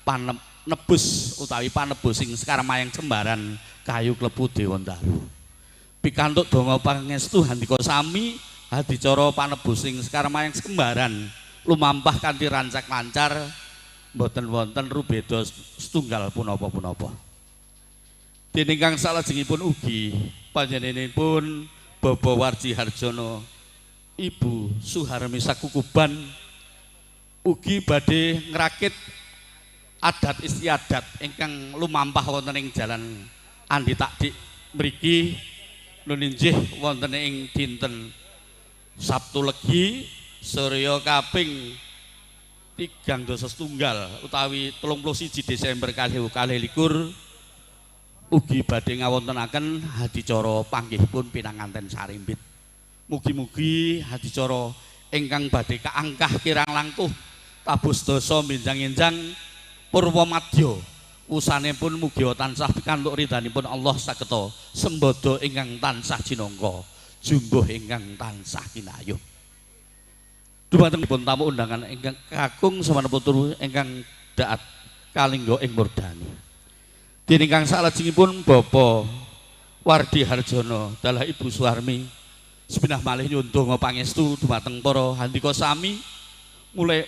panebus utawi panebusing sekar mayang jembaran kayu klebu Dewandaru. Pikantuk donga pangestu handika sami adicara panebusing sekar mayang kembaran lumampah kanthi rancak lancar mboten wonten rubeda setunggal punapa-punapa. Dening kang salajengipun ugi panjenenganipun Bapak Wardi Harjono Ibu Suharmi Sakukuban ugi badhe ngrakit adat istiadat ingkang lumampah wonten ing Jalan Andi Takdik mriki nuninjih wonten ing dinten Sabtu Legi surya kaping 3 utawi 31 Desember 2022 ugi badhe ngawontenaken adicara panggihipun pinanganten sarimbit. Mugi-mugi adicara ingkang badhe kaangkah kirang langkung tabuh sedasa benjang-enjang purwa madya usanipun mugi tansah pikantuk ridhanipun Allah sageta sembada ingkang tansah jinangka jumbuh ingkang tansah kinayuh. Dumateng pun tamu undangan ingkang kakung samanipun putra ingkang daat kalingga ing murdani. Dening kang salajengipun Bapak Wardi Harjono dalah Ibu Suharmi sepindah malih nyuwun donga pangestu dumateng para handika sami mulai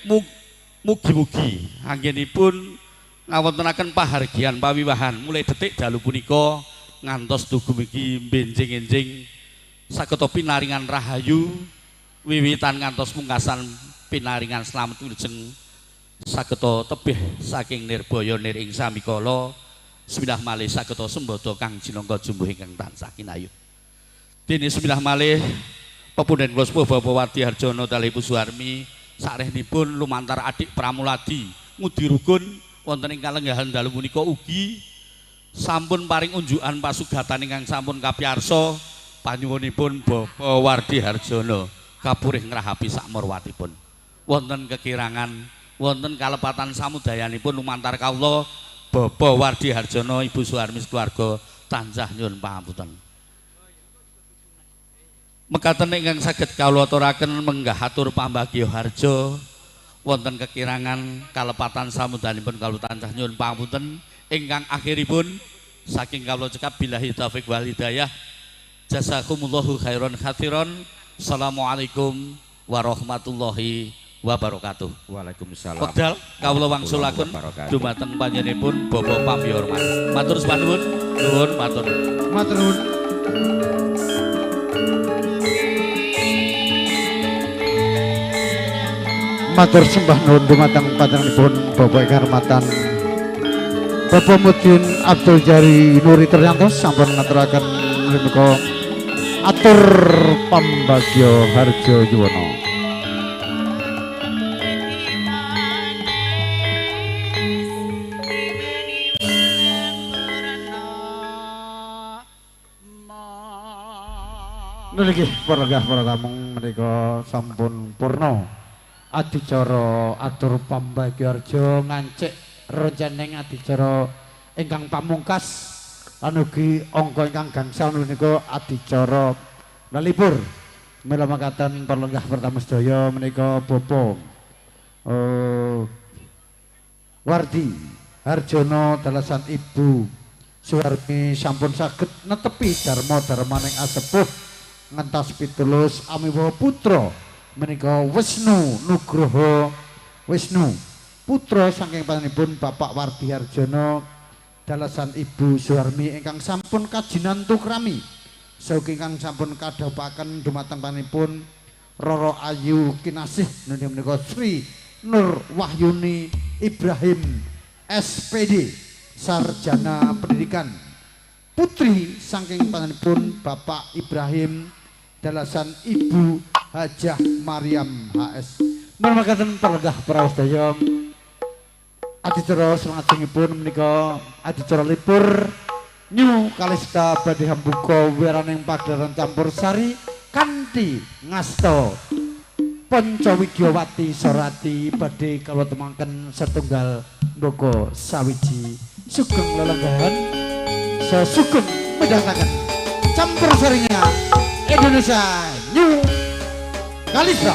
mugi-mugi anggenipun ngawontenaken pahargyan pawiwahan mulai detik dalu punika ngantos dugi benjing-enjing sageta pinaringan rahayu wiwitan ngantos pungkasan pinaringan slamet wilujeng sageta tebih saking nirbaya nir ing samikala sepindah malih sageta sembada kang jinangka jumbuh ingkang tansah kinayuh. Dene sepindah malih Pepunden kula sepuh Bapak Wardi Harjono kalih Ibu Suharmi sarehnipun lumantar adik Pramuladi ngudi rugun wonten ing kalenggahan dalu punika ugi sampun paring unjukan pasugatan ingkang sampun kapiyarsa panyuwunipun Bapak Wardi Harjono kapurih ngrahapi sakmorwatipun. Wonten kekirangan, wonten kalepatan samudayanipun lumantar kawula Bapak Wardi Harjono Ibu Suharmi keluarga tansah nyuwun pangapunten. Mekaten ingkang saged kawula aturaken menggah atur pambagya harja wonten kekirangan kalepatan samudayanipun kawula tansah nyuwun pangapunten. Ingkang akhiripun saking kawula cekap billahi taufik wal hidayah. Jazakumullahu khairan katsiran. Assalamualaikum warahmatullahi wabarakatuh. Waalaikumsalam. Wekdal kawula wangsulaken dumateng panjenenganipun Bapak Pambiyorman. Matur suwun, nuwun matur. Matur nuwun. Matur sembah nuwun dumateng panjenenganipun Bapak Karmatan Bapak Mudin Abdul Jari Nuri Teryanto sampun ngaturaken menika atur pambagya harja yuwana. Niki para para tamu menika sampun purna adicara atur pambagya harja ngancik rencaneng adicara ingkang pamungkas lan ugi angka ingkang gangsal menika adicara lalipur. Mila makaten perlenggah pertama sedaya menika Bapak Wardi Harjono dalasan Ibu Suharmi sampun saged netepi dharma dharmaning asepuh ngentas pitulus amiwa putra menika Wisnu Nugroho Wisnu putra saking panjenenganipun Bapak Wardi Harjono dalasan Ibu Suharmi ingkang sampun kajinantu krami saha ingkang sampun kadhawuhaken dumateng panjenenganipun Roro Ayu Kinasih menika Sri Nur Wahyuni Ibrahim SPD Sarjana Pendidikan putri saking panjenenganipun Bapak Ibrahim dalasan Ibu Hajah Mariam HS. Makaten perlegah para sedaya adicara salajengipun menika adicara libur New Kalista badhe hambuka wiraning pagelaran campur sari kanthi ngasta Panca Widyawati Sorati badhe kawula temangken setunggal mbaka sawiji sugeng lelenggahan sesugeng midhangetaken campur sarinya Indonesia New Kalista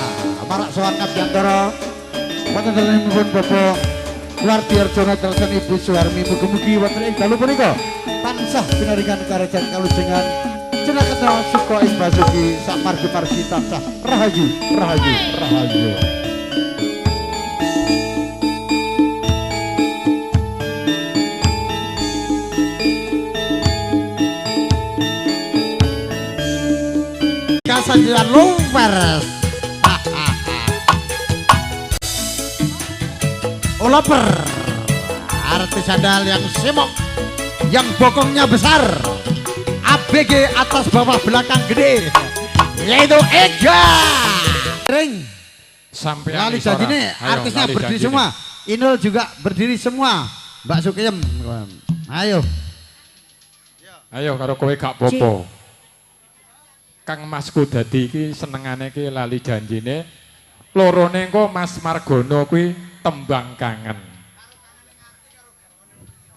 marak sowan kabyantara wonten dalemipun Bapak Wardi Harjono dalasan Ibu Suharmi mugi-mugi wonten ing dalu punika tansah pinaringan karajan kalujengan jenaketa suka ing basuki samargi-margi tansah rahayu rahayu rahayu. Kasajian lovers Oloper artis andal yang semok yang bokongnya besar ABG atas bawah belakang gede yaitu Ega Ring sampai lali janjine artisnya berdiri semua. Inul juga berdiri semua. Mbak Sukiyem ayo ayo karo kowe gak popo. Kang Masku dadi iki senengane iki lali janjine lorone engko Mas Margono kuwi tembang kangen.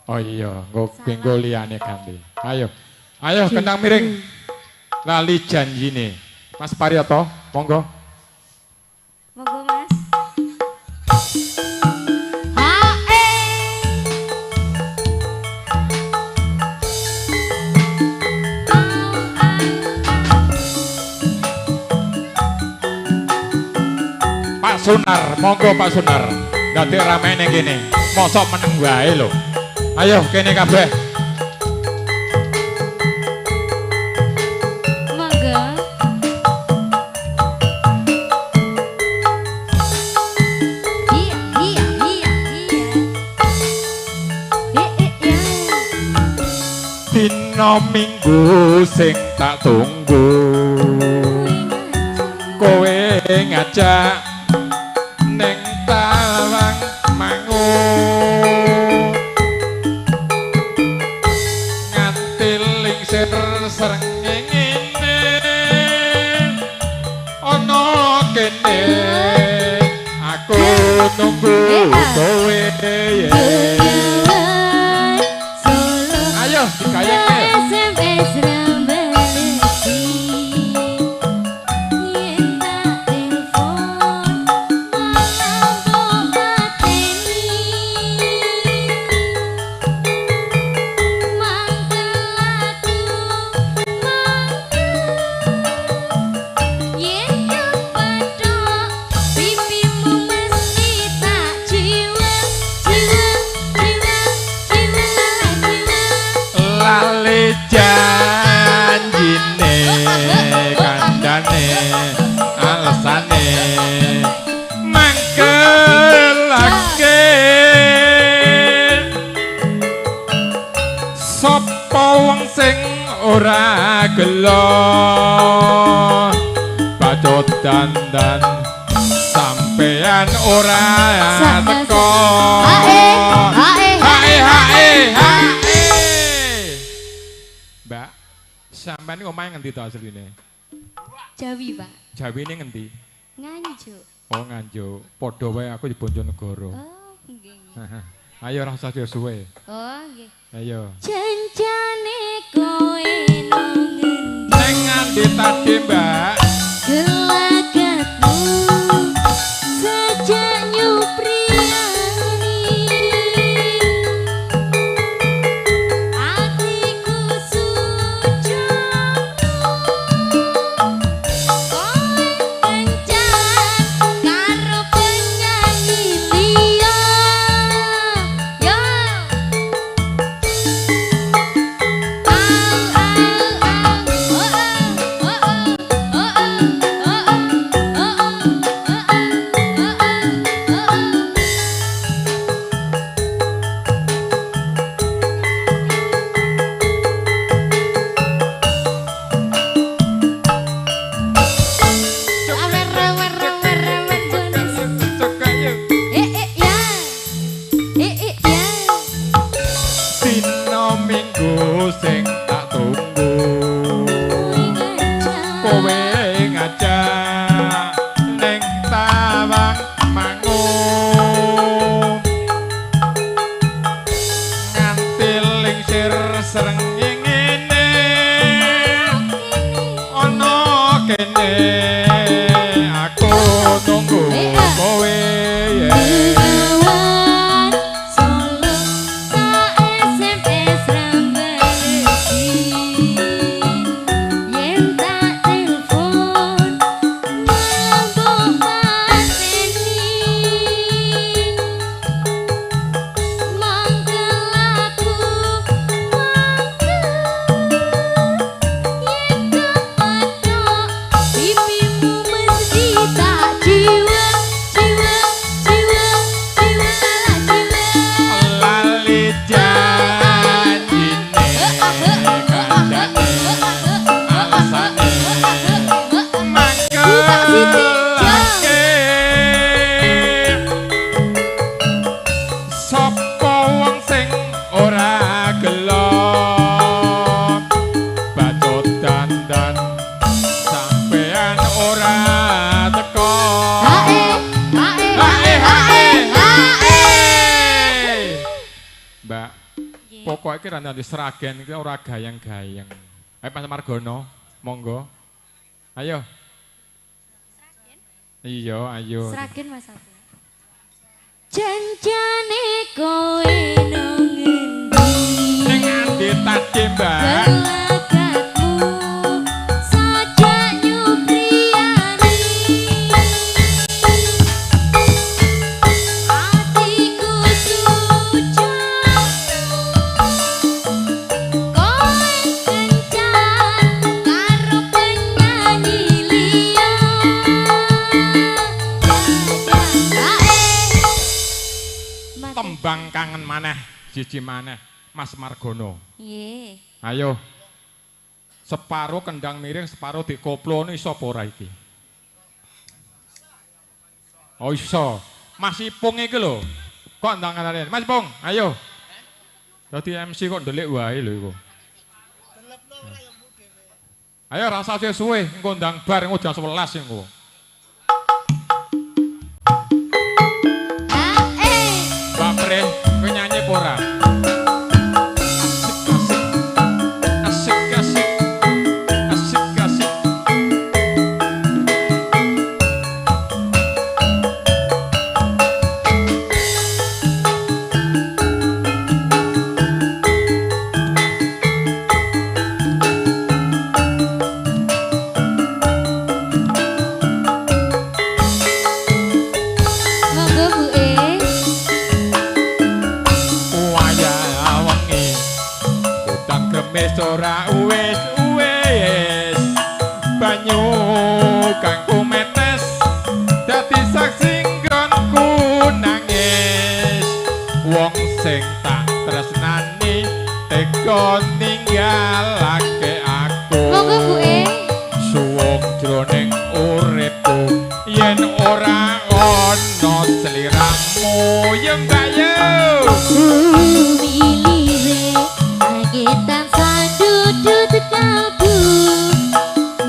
Oh iya, engko nggo liyane ganti. Ayo. Ayo kendang miring. Lali janjine. Mas Paryoto, monggo. Monggo Mas. Pak Sunar, monggo Pak Sunar. Dadi ramene kene. Mosok meneng wae lho. Ayo kene kabeh. Monggo. Iya, iya, iya, iya. Iya. Dina Minggu sing tak tunggu. Ngajak ning Tawang Mangu nganti lingsir srengenge ana kene aku nunggu kowe. Ayo dikayake. Janjine kandhane alesane mangkelake sapa wong sing ora gelo bacot dandan sampean ora teko. Hae hae hae. Mbak, sampean niku omahe ngendi to asline? Jawi, Pak. Jawine ngendi? Nganjuk. Oh, Nganjuk. Padha wae aku di Bojonegoro. Oh, nggih. Ayo ora usah suwe. Oh, nggih. Ayo. Janjane kowe nang ngendi? Nang ngendi tadi, Mbak? Gelagatmu sejak nyupriyani atiku sujud kowe kencan karo penyanyi liya. Yo au au au oh oh oh oh oh oh oh. Awer awer awer awer bonus. Eh eh ya. Eh eh ya. Dina Minggu sing tak tunggu kowe ngajak ning Tawang Mangu nganti lingsir srengenge ana kene aku nunggu kowe. Bengawan Solo tak SMS rambalesi yen tak telepon malah mbok pateni mangkel aku mangkel yen kepethuk pipimu mesti tak jiwa jiwa jiwa jiwa jiwa. Lali janjine kandhane alasane mangkelake sapa wong sing ora gelo bacot dandan sampean ora teko. Hae hae Hae hae hae. Mbak, pokoke iki ra ndang Sragen iki ora gayeng-gayeng. Ayo Mas Margono, monggo. Ayo. Iya, ayo. Sragen Mas aku. Janjane kowe nang ngendi? Ning andi tadi, Mbak? Gelagatmu sajak nyupriyani atiku sujud kowe kencan karo penyanyi liya. Tembang kangen maneh, siji maneh, Mas Margono. Nggih. Ayo. Separo kendang miring, separo dikoplo iso apa ora iki? Oh iso. Mas Ipung iki lho. Kok ndang ngarane? Mas Ipung, ayo. Dadi MC kok ndelik wae lho iku. Ayo rasa suwe-suwe engko ndang bar engko jam 11 engko. Mbak Pre, kowe nyanyi apa ora? Asik asik. Asik asik. Asik asik. Monggo Bu E. Wayah wengi udan kremes ora uwis-uwis banyu kang kumetes dadi saksi nggonku nangis wong sing tak tresnani tega ninggalake aku. Monggo Bu E. Suwung jroning uripku yen ora ana sliramu ya Mbak yo. Bumi lire angin tansah dudut kalbu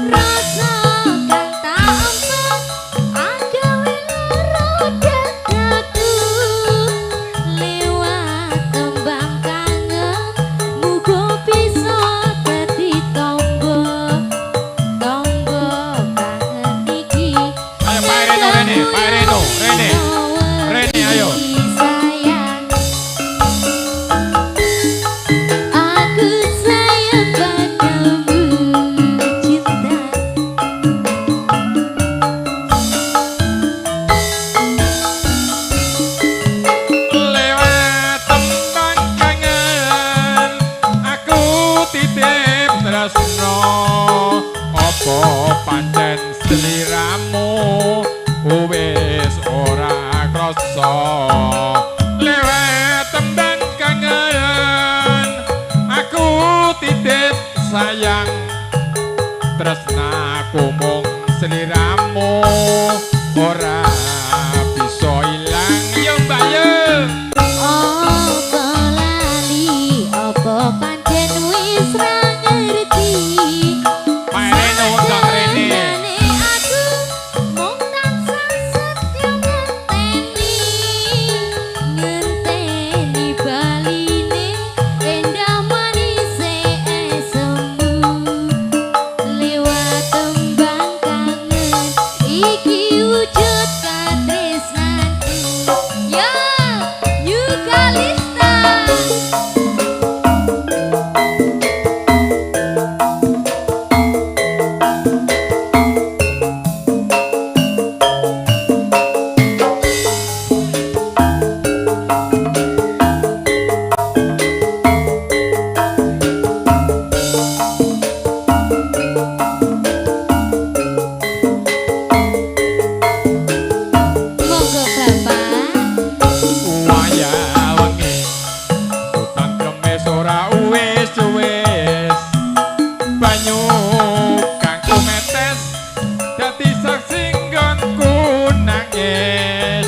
rasa kang tak empet agawe lara dadaku lewat tembang kangen muga bisa dadi tombo tombo kangen iki. Ayo Pak Reno rene, Pak Reno rene. Rene ayo. Sayang, aku sayang padamu cinta. Lewat tembang kangen aku titip tresno apa pancen sliramu wis ora krasa. Lewat tembang kangen aku titip sayang tresnaku mung sliramu ora bisa ilang yo Mbak yo. Apa lali, apa pancen wis ra ngerti. Pak Reno undang rene. Sakjane aku mung tansah setya ngenteni, ngenteni baline endah manise esemu. Lewat tembang kangen iki wujud katresnanku. Ya, New Kalista. Monggo Bapak. Wayah wengi udan kremes ora uwis-uwis banyu kang kumetes dadi saksi nggonku nangis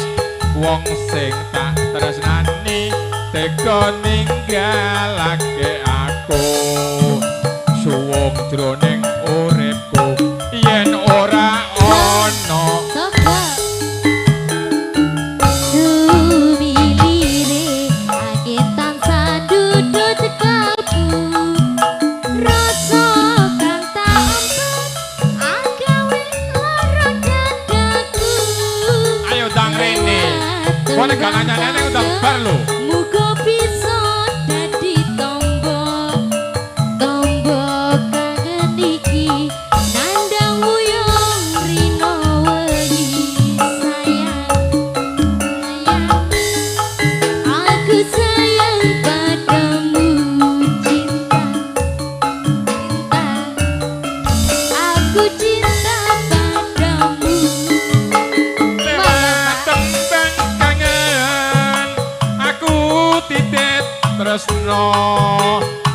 wong sing tak tresnani tega ninggalake aku suwung jroning uripku yen ora ana. Sopo? Sumilire angin tansah dudut kalbu rasa kang tak empet agawe lara dadaku. Ayo ndang rene. Kowe nek gak nanya-nanya undang bar lho. Muga bisa dadi tombo tombo kangen iki nandang wuyung rino wengi sayang sayang aku sayang padamu cinta cinta aku cinta padamu. Lewat tembang kangen aku titip tresno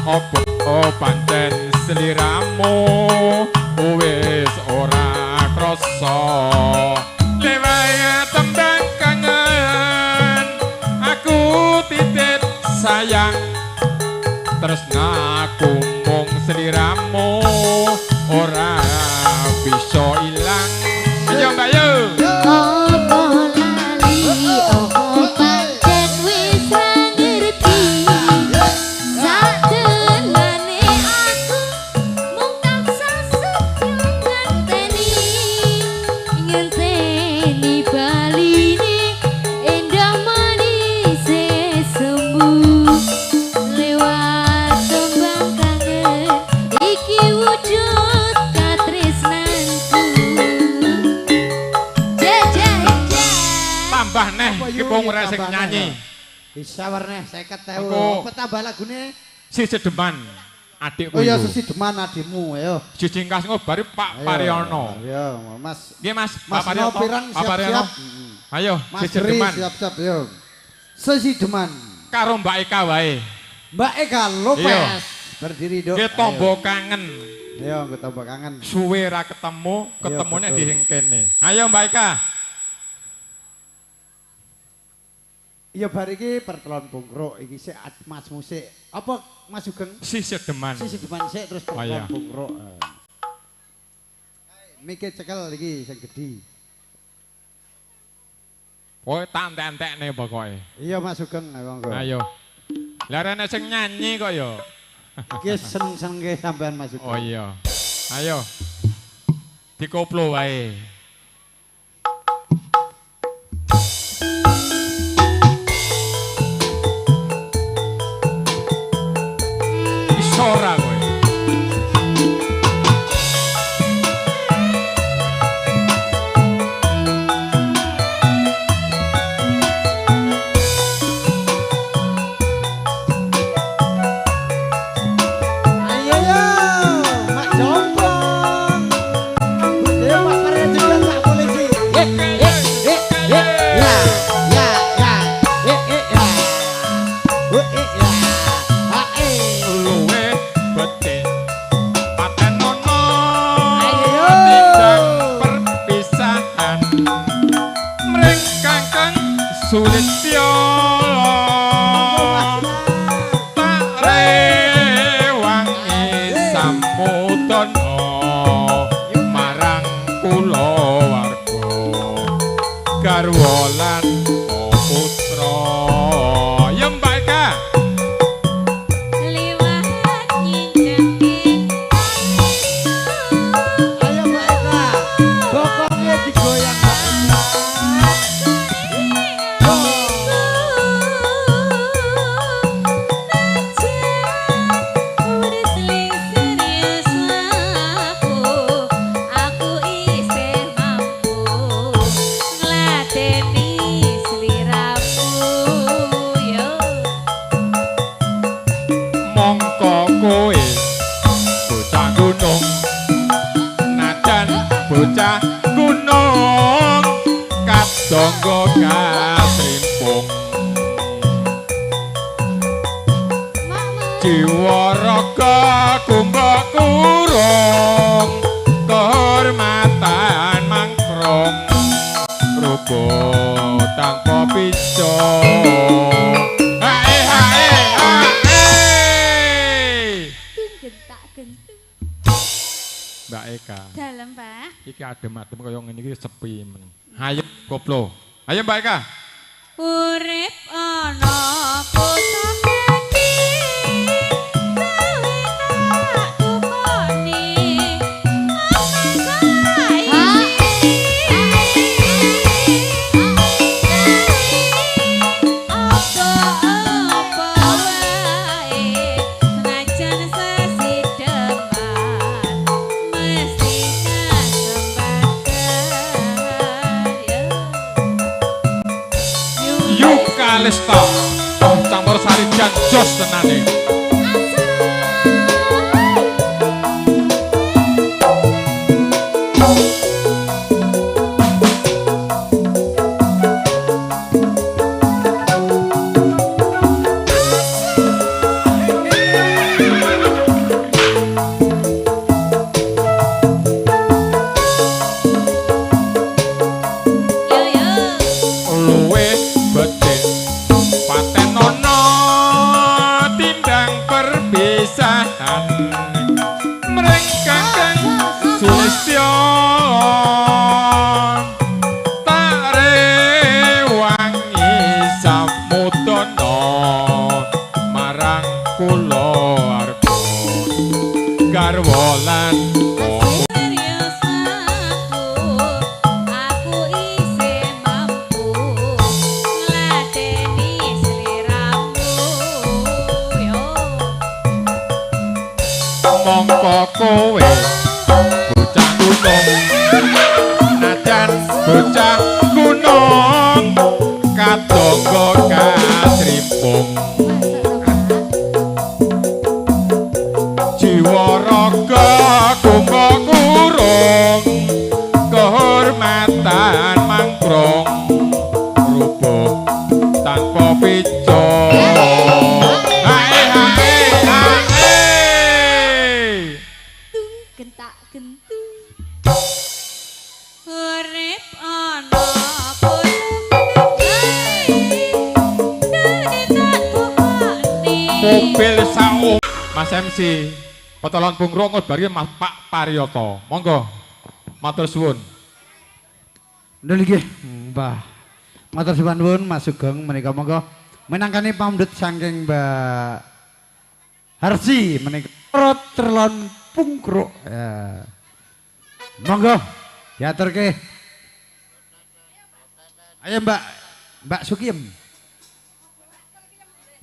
apa pancen sliramu wis ora krasa. Lewat tembang sayang tresnaku mung sliramu ora bisa ilang. Ayo Mbak Yu. Apa lali apa pancen wis ra ngerti sadelane aku mung tansah setya ngenteni ngenteni baline endah manis sembuh lewat tembang kangen iki wujud katresnanku. Tambah neh iki wong ora sing nyanyi. Bisa werneh 50.000. Engko. Apa tambah lagune? Sisi Deman adikku. Oh iya iku. Sisi Deman adikmu, ayo. Siji engkas engko bari Pak Ayo. Pariono. Ayo, Mas. Nggih Mas, Mas Pak Pariono. Pirang Pak Pariono. siap-siap. Ayo, Mas Sisi Ri Deman siap-siap yo. Sisi Deman. Karo Mbak Eka wae. Mbak Eka Lopez Iya. berdiri dok. Nggih tombo kangen. Ayo, nggo tombo kangen. Suwe ra ketemu, ketemune betul. di ing kene. Ayo Mbak Eka. Iya bar iki pertelon bungkruk iki sik Mas musik. Apa Mas Sugeng? Sisi Deman. Sisi Deman sik terus Oh, iya. pertelon bungkruk. Mike cekel iki sing gedhi. Pokoke tak entek-entekne pokoke. Iya Mas Sugeng, ayo monggo. Ayo. Lah rene sing nyanyi kok ya. Iki seneng-senenge sampean Mas Sugeng. Oh iya. Ayo. Dikoplo wae. Iso ora kowe? Ayo yo, Mak Jompong. Ayo Pak Pariono juga Pak polisi. Eh eh eh eh ya ya ya eh eh ya. Oh eh ya. Ha eh. Luwe becik patenono Ayo yo. tindak perpisahan mring kangkang Sulistyo tak rewangi samudana marang kulawarga garwa lan putra. Ya Mbak Eka. Lewat nyincangke Ayo Mbak Eka. Bokongnya digoyang Mbak Eka. Aku isih mampu ngladeni sliramu yo. Mongko kowe bocah gunung najan bocah gunung kadangga katrimpung jiwa raga kumba kurung kehormatan mangkrong rupa tanpa pico. Hae hae hae. Gentak gentung. Mbak Eka, Dalem, Pak. iki adem-adem kaya ngene iki sepi men. Ayo koplo. Ayo Mbak Eka. Urip ana kutha gedhe gawe tak tukoni apa wae senajan sesideman mesti kesempatan ya. Yukalista. Oh, campur sari jan jos tenane. Yo yo. Luwe becik patenono Minangka kowe bocah gunung, najan bocah gunung kadangga katrimpung. Jiwa raga kumba kurung, kehormatan mangkrung, rubuh tanpa pico. Hae hae hae. Gentak gentung. Urip ana mobil saum. Mas MC Petolon Pungro ngobari Mas Pak Paryoto. Monggo. Matur suwun. Ndul nggih, Mbah. Matur suwun Mas Sugeng menika monggo minangkani pamundhut saking Mbak Harsi menika Trelon Pungkruk. Ya. Monggo diaturke. Ayo Mbak, Mbak Sukiem.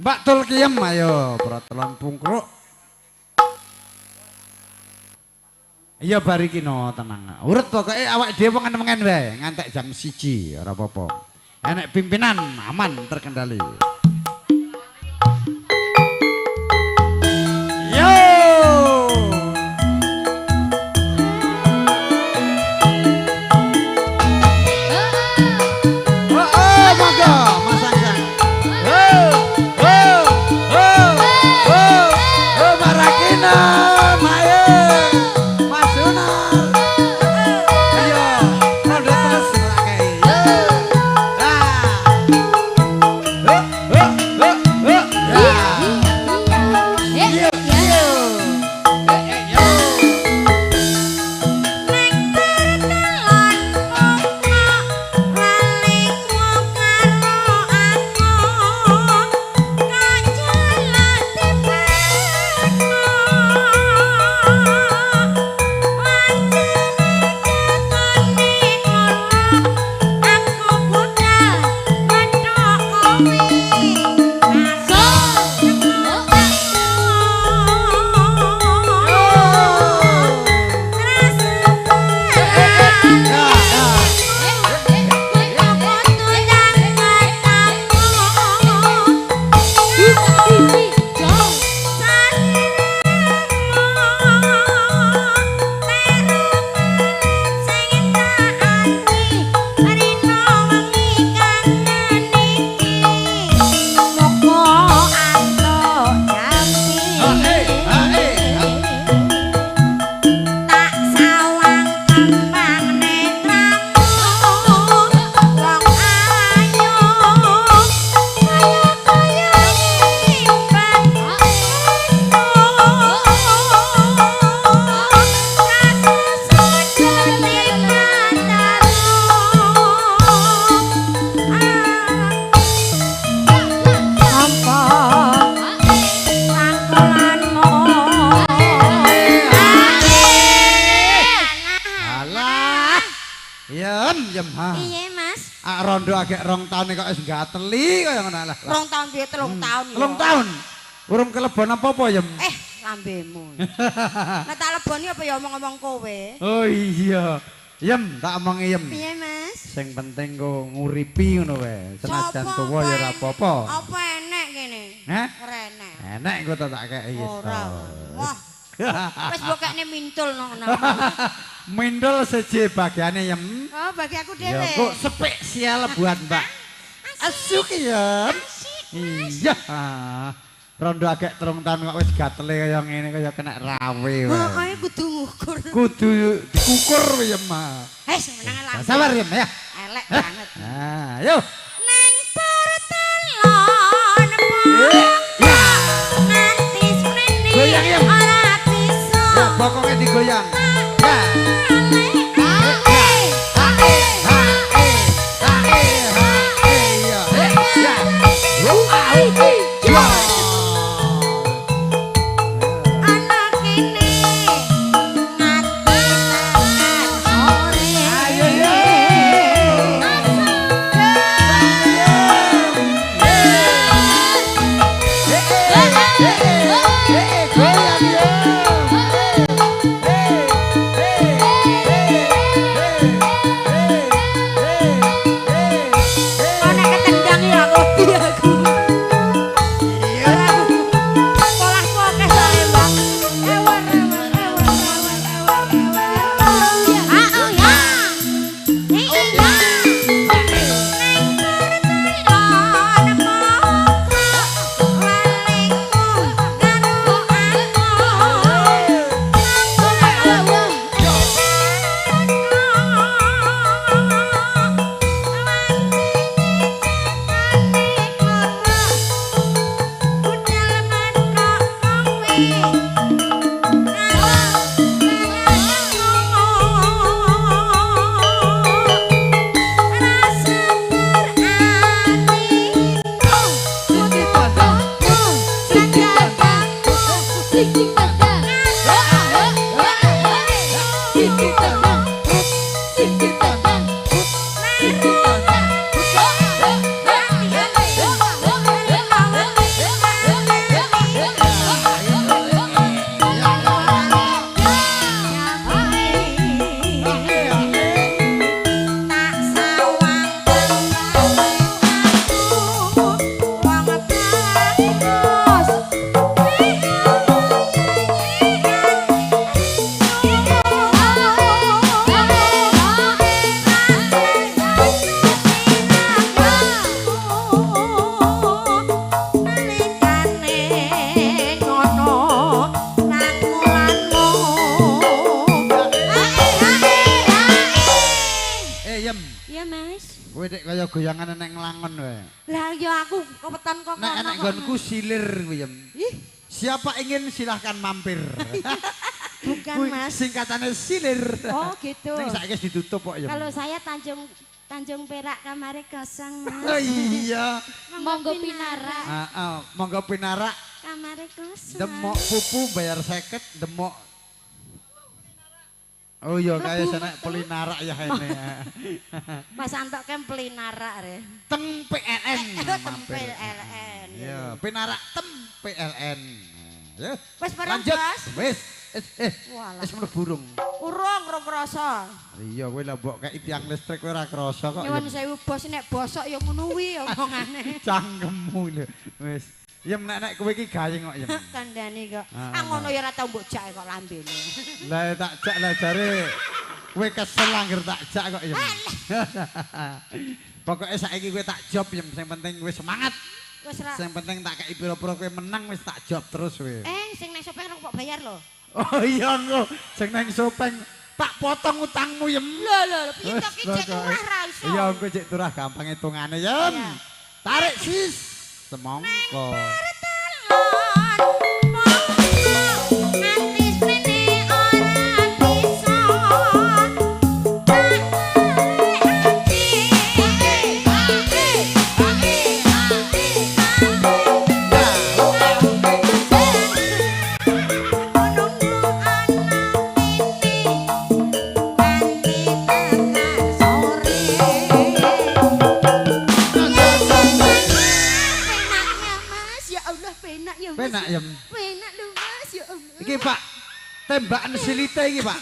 Mbak Tulkiem ayo Trelon Pungkruk. Iya bari kino tenang. Urut pokoke awak dhewe wengen-wengen wae ngantek jam 1 ora apa-apa. Enek pimpinan aman terkendali. Yo. Oh, oh monggo Mas Angga. Oh, oh, oh, oh, oh Marakina, ayo. Mas Sunar. Ayo, rondo terus tak kei. Ah. Oh, oh, oh, oh. Ya. Yo, yo. Eh, eh, yo. Ya, ya. Hae, hae. Tak sawang kembang netramu wong ayu kaya kaya nyimpen Alah. Yem, yem ha. Iya mas, Ah rondo agek rong taun kok wis gateli kaya ngono lah. rong tahun piye 3 tahun ya. 3 tahun. Urung kelebon apa-apa yem. Eh, lambemu. Nek tak leboni apa ya omong-omong kowe? Oh iya. Yem, tak omongi yem. Piye mas? Sing penting kok nguripi ngono wae. Senajan Sopo tuwa ya ora apa-apa. Apa enek kene? Hah? Ora enek. Enek engko tak kei. Ora. Wah, wis mbok kekne mintul ngono. Mindul siji bagiane yem. Oh, bagi aku Ya dhewe. kok spesial buat Mbak. Asuk ya. Iya. Rondo agek 3 tahun kok wis gatele kaya ngene kaya kena rawe wae. Pokoke kudu ngukur. Kudu dikukur ya, Ma. Eh, menang lambe. Sabar ya, ya. Elek banget. Nah, yo. Neng pertelon Ya. nganti sprene Goyang, ya. ora bisa. Ya pokoknya digoyang. Ya. Ha e ha e ha e ya. Ya. Au ya. Ana kene nganti tekan sore. Ayo yo. Goyang yo. Lah ya aku keweton kok. Nek enek nggonku silir kuwi, Yem. Ih, Siapa ingin silahkan mampir. Bukan, Kuwi Mas. Singkatannya silir. Oh, gitu. Ning saiki wis ditutup kok, Yem. Kalau saya Tanjung Tanjung Perak kamare kosong, Mas. Oh iya. Monggo pinarak. Heeh, monggo pinarak. Kamare kosong. Demok pupu bayar 50, demok. Oh iya, kaya Mlebu senek metu. pelinarak ya ini. Mas Antok kan pelinarak re. Teng PLN. Teng PLN. Iya, pinarak tem PLN. Ya. Wis bareng, Lanjut. Bos. Wis. Walah. Wis mlebu burung. Urung rong krasa. Iya, kowe lah mbok kei tiang listrik kowe ora krasa kok. Nyuwun sewu bos nek bosok ya ngono kuwi omongane. Cangkemmu lho. Wis. Yem nek nek kowe iki gayeng kok, Yem. Kandhane kok. Ah, Ah ngono ya ora tau mbok jak kok lambene. Lah tak jak lah jare kowe kesel angger tak jak kok, Yem. Pokoke saiki kowe tak job, Yem, sing penting kowe semangat. Wis ra. Sing penting tak kei pira-pira kowe menang wis tak job terus kowe. Eh sing nang sopeng rong kok bayar lho. Oh iya engko sing nang sopeng tak potong utangmu, Yem. Lho lho lho piye to ki Wis, cek turah ra iso. Iya engko cek turah gampang hitungane, Yem. Iya. Tarik sis. Semongko. Nganti sprene ora bisa. Tak ati. Penaknya Mas, ya Allah penak ya Mas. Penak, Yem. Penak lho Mas, ya Allah. Iki Pak, tembakan silite iki Pak.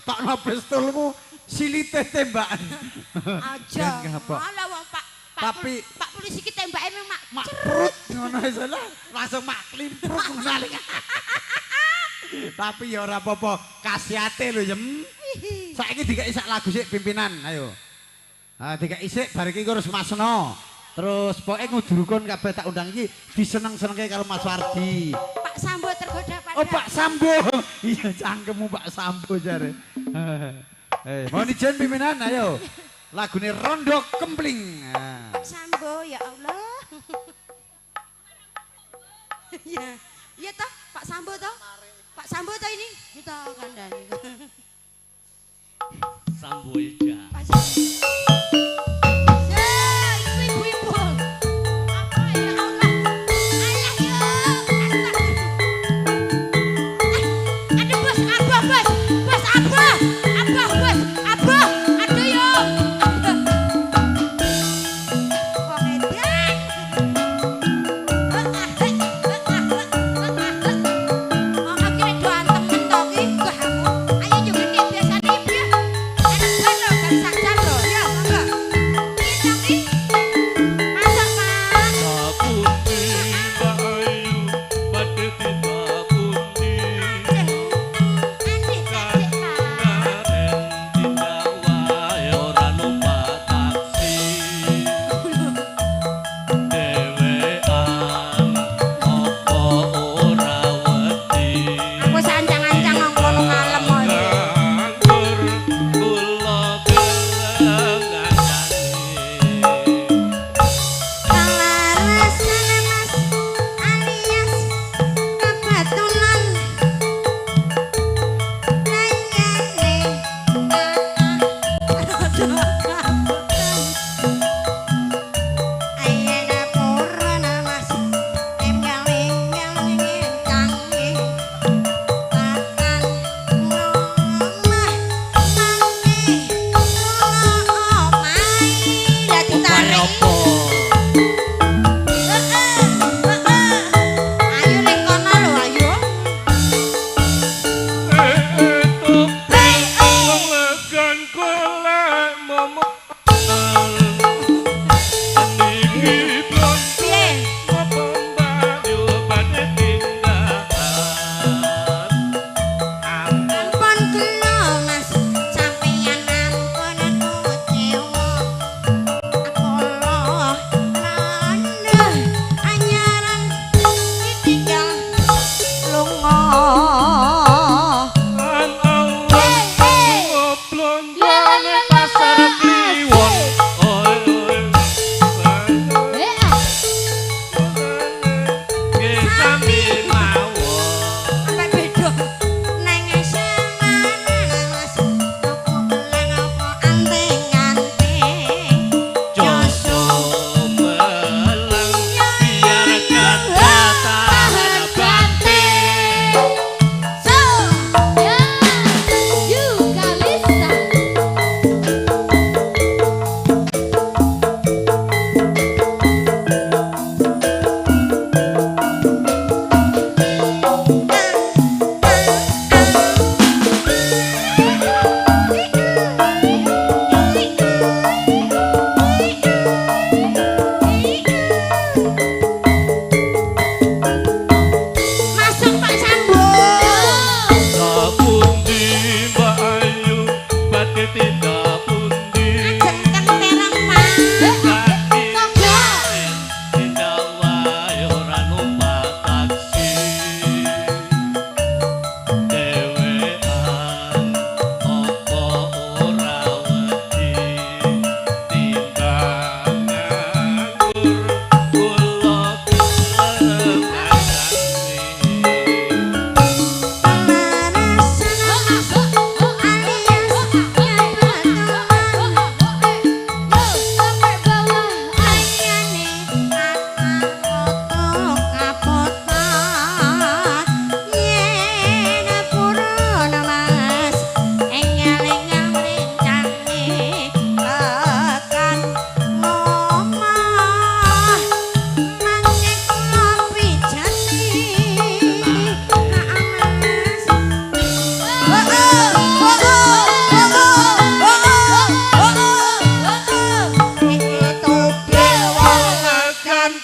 Tokno pistolmu silite tembakan. Aja. Ben ngapa? Alah wong Pak Pak Tapi- Pak polisi ki tembake memang mak. Mak perut ngono iso lah, langsung mak klimpruk ngono. Tapi ya ora apa-apa, kasiate lho, Yem. Saiki dikeki sak lagu sik pimpinan, ayo. Ha dikeki sik bar iki terus Masno. Terus pokoke ngudurukun kabeh tak undang iki diseneng-senengke karo Mas Wardi. Pak Sambo tergoda pada. Oh Pak Sambo. Iya cangkemmu Pak Sambo jare. Mohon izin pimpinan, ayo. Lagune Rondo Kempling. Ah. Pak Sambo ya Allah. Iya. Iya toh, Pak Sambo toh? Pak Sambo toh ini? Kita kandhani. Sambo Eda. Pak Sambo. Ya, ibu-ibu. Apa ya Allah? Ayah ya. Aduh bos, abah bos. Bos abah. Abah bos, abah. Aduh yo. Wong edan. Oh, akhirnya doan temen to ki, gah aku. Ayo yo gede biasane ibu ya. Anak ban lho, gak sak jam lho. Ya, monggo.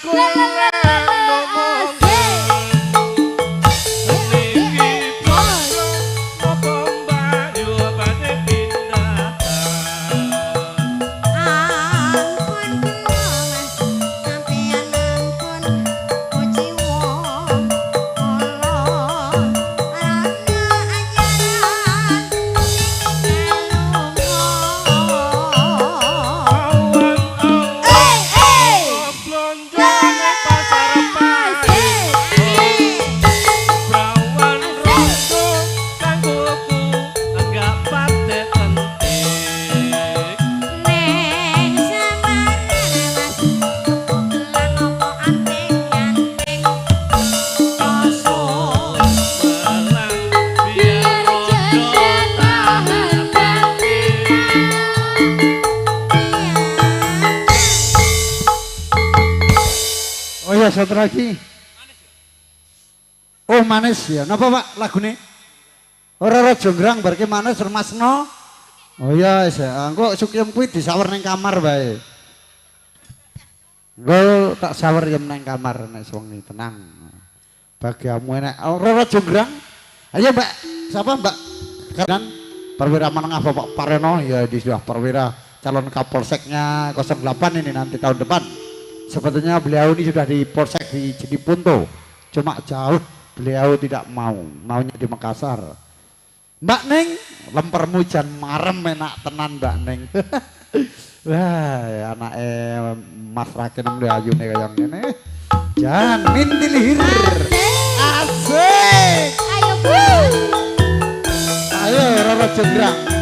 golek ngomong. Niki basa napa mbayu badhe pindah. Ampun kula Mas, sampeyan ampun kuciwa kula rana anyaran lunga. Awan Eh eh blonjone pasar pagi. Prawan rondo kanggoku enggak patek penting. Neng samaran Mas, tuku gelang apa anting-anting. Kasus malang biar rondo tahan banting. Oh iya, satu lagi. Oh manis ya. Napa Pak lagune? Ora ora jonggrang barke manis remasno. Oh iya wis ya. Engko sukiem kuwi disawer ning kamar wae. Engko tak sawer yem nang kamar nek sewengi tenang. Bagiamu enek ora ora jonggrang. Ayo Mbak, siapa Mbak? Dan perwira menengah Bapak Pareno ya di sudah perwira calon Kapolseknya 08 ini nanti tahun depan. Sebetulnya beliau ini sudah di Polsek di Jeneponto, cuma jauh beliau tidak mau, maunya di Makassar. Mbak Neng, lempermu jan marem enak tenan Mbak Neng. Wah, anake Mas Rakin nem ayune kaya ngene. Jan mintilihir. Asik. Ayo bos. Ayo Roro Jonggrang.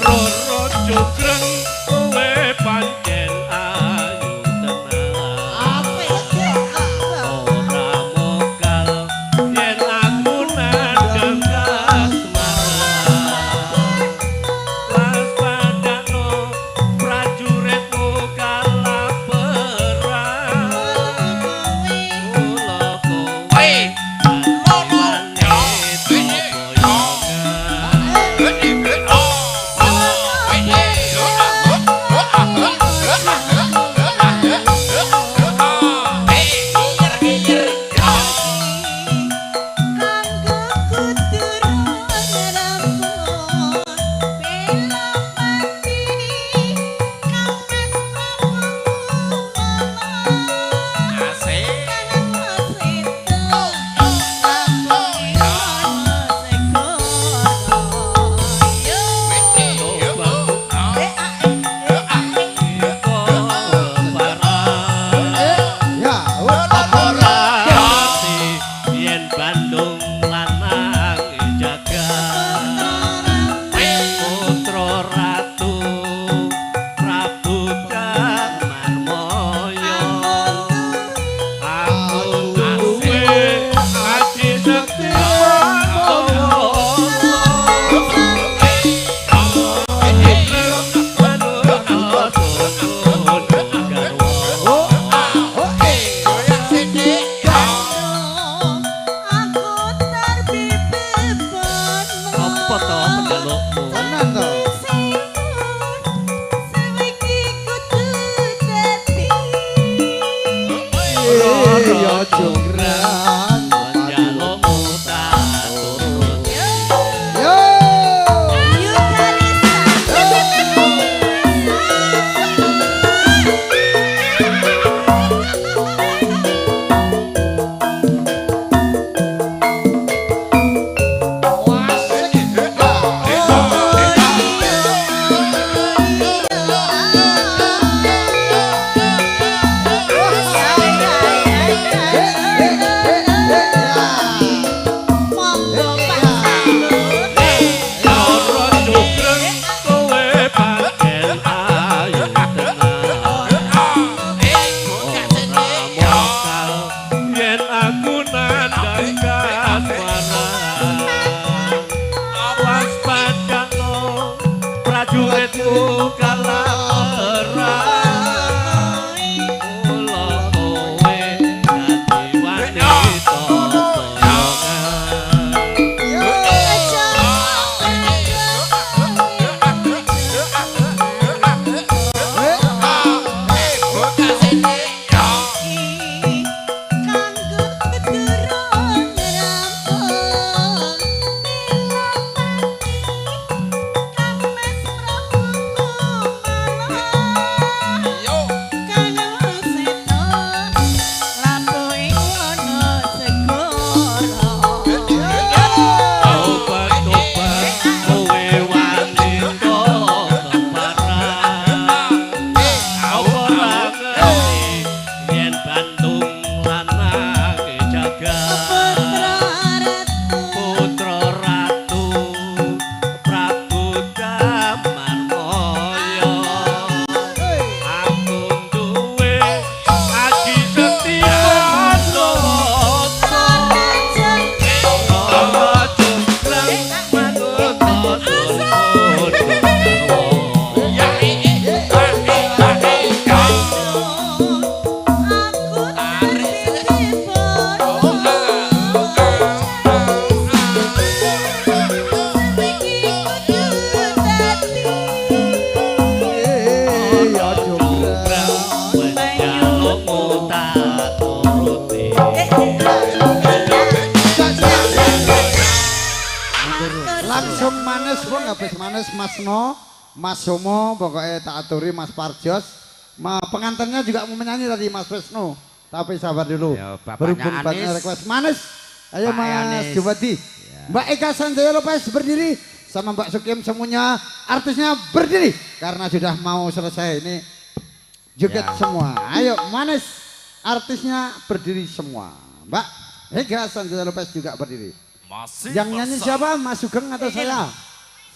Roro jogreng kowe pancen Kasmaran. Awas padano prajuritmu kalah perang. Mula kowe dadi wanita boyongan. Tobat-tobat kowe wanita keparan. Apa ora ngerti yen Bandung lanang jagat. Putra Ratu Prabu Damarmaya. Aku duwe aji setya nuwata. Ya jograng. Langsung manis pun habis manis Mas No, Mas Somo, pokoknya tak aturi Mas Parjos. Ma, pengantinnya juga mau menyanyi tadi Mas Wisnu. Tapi sabar dulu. Ya, bapaknya Berhubung banyak Anis. request manis. Ayo Pak Mas Anis. Jubadi. Mbak Eka Sanjaya Lopez berdiri sama Mbak Sukim semuanya artisnya berdiri karena sudah mau selesai ini joget Ya. semua. Ayo manis artisnya berdiri semua. Mbak Eka Sanjaya Lopez juga berdiri. Masih Yang nyanyi siapa? Mas Sugeng atau Ini saya?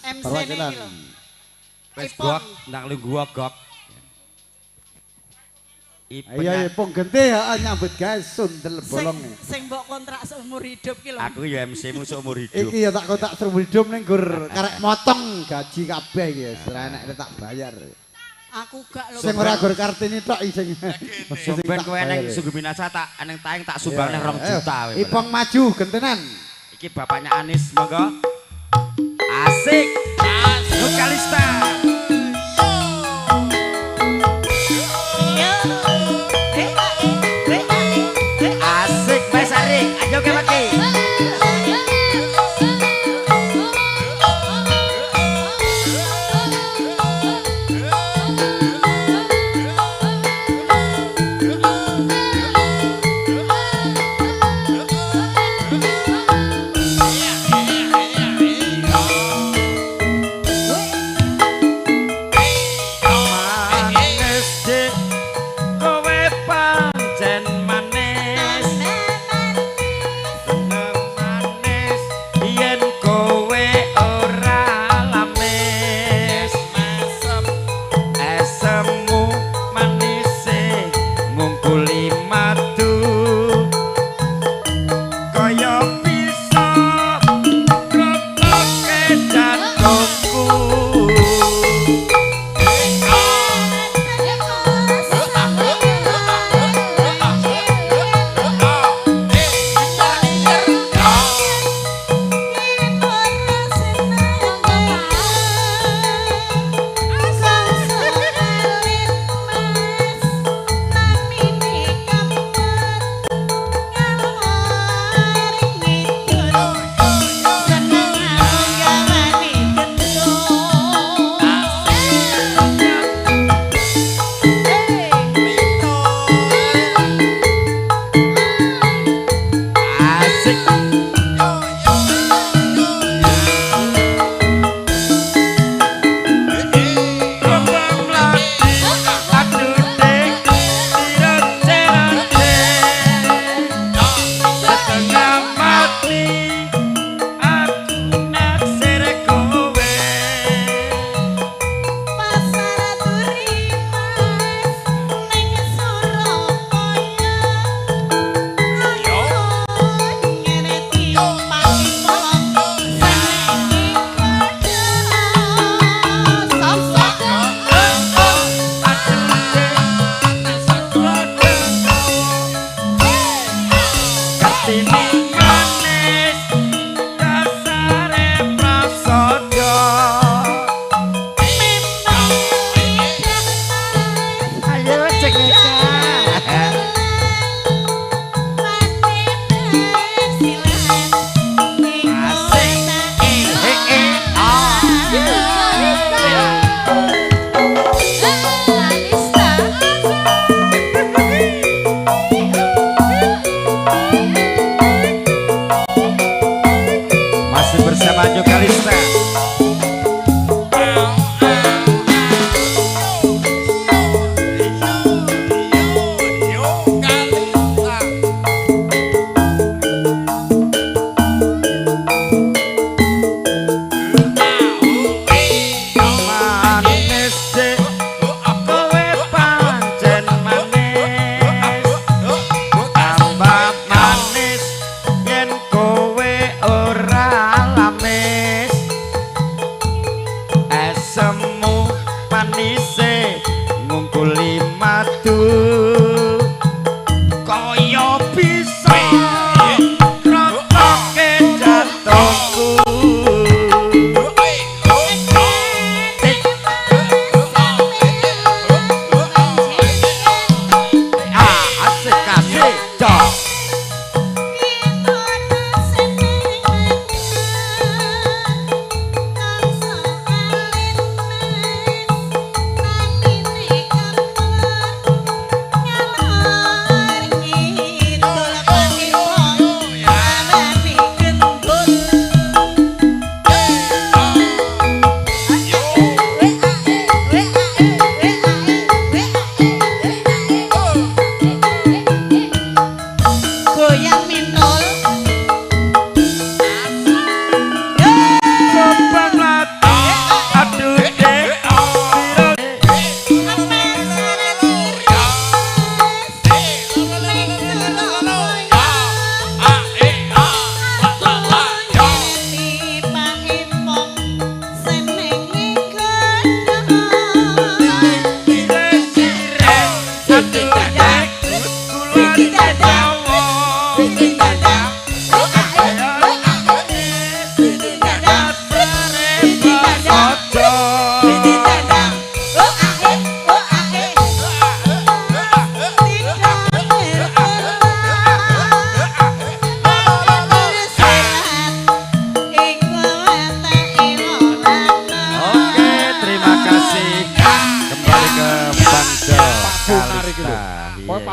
MC Perwakilan. ini lho. Wis gok, ndang lungguh gok. Iya, iya, pung genti ya nyambut gawe sundel bolong. Sing mbok kontrak seumur hidup ki lho. Aku ya MC-mu seumur hidup. Iki ya tak kotak seumur hidup ning gur karek motong gaji kabeh iki ya, ora enek tak bayar. Aku gak lho. Sing ora gur Kartini tok iki sing. sing Sampeyan tak kowe neng bayar. Sungguh Minasa tak neng taeng tak sumbang neng 2 Ayo, juta. Kowe. Ipong maju gentenan. Iki bapaknya Anis, monggo. Asik. Vokalista. Asik Mas Arik, ayo ke lagi.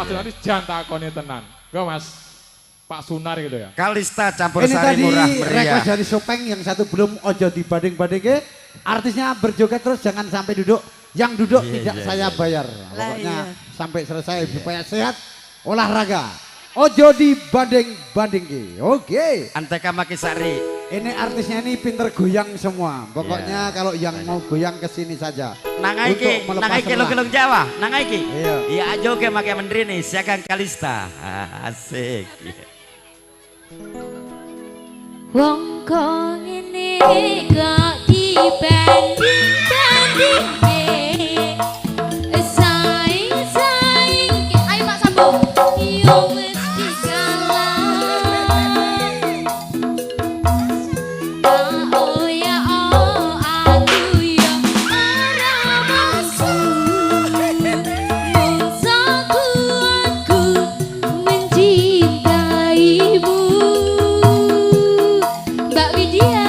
Mas Sunar jan takoni tenan. Go Mas Pak Sunar gitu ya. Kalista campur Ini sari tadi murah meriah. Request dari Sopeng yang satu belum ojo dibanding-bandingke. Artisnya berjoget terus jangan sampai duduk. Yang duduk tidak saya bayar. Pokoknya sampai selesai supaya sehat olahraga. Ojo dibanding-bandingke. Oke. Anteka Makisari. Ini artisnya ini pinter goyang semua. Pokoknya kalau yang mau goyang ke sini saja. Nangaiki, nangaiki lo Jawa, nangaiki. Iya. Iya aja oke make mendrini, siakan Kalista. Asik. Wong kok ngene kok dibanding-bandingke. Saing-saing. Ayo Pak Sambo. Yo mesti kalah. Oh ya oh aku yo ora mampu. Mungsaku aku mencintaimu. Mbak Widya,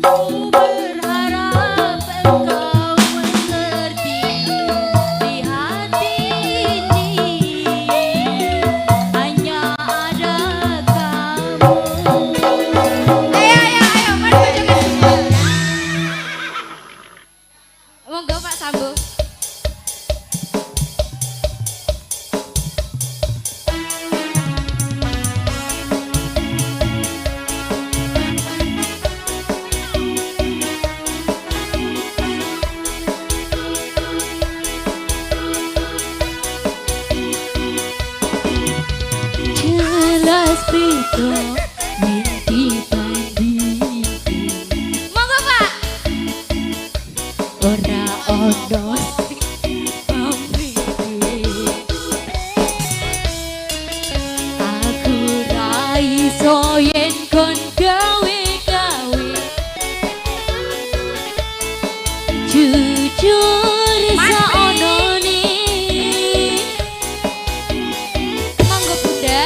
ku berharap engkau mengerti di hati ini hanya ada kamu. Ayo ayo ayo, mari berjoget semua. Monggo Pak Sambo. Jelas beda yen dibandingke. Monggo Pak. Ora ono sing pamrih. Aku ra iso yen kon gawe-gawe. Jujur saonone. Monggo Bunda.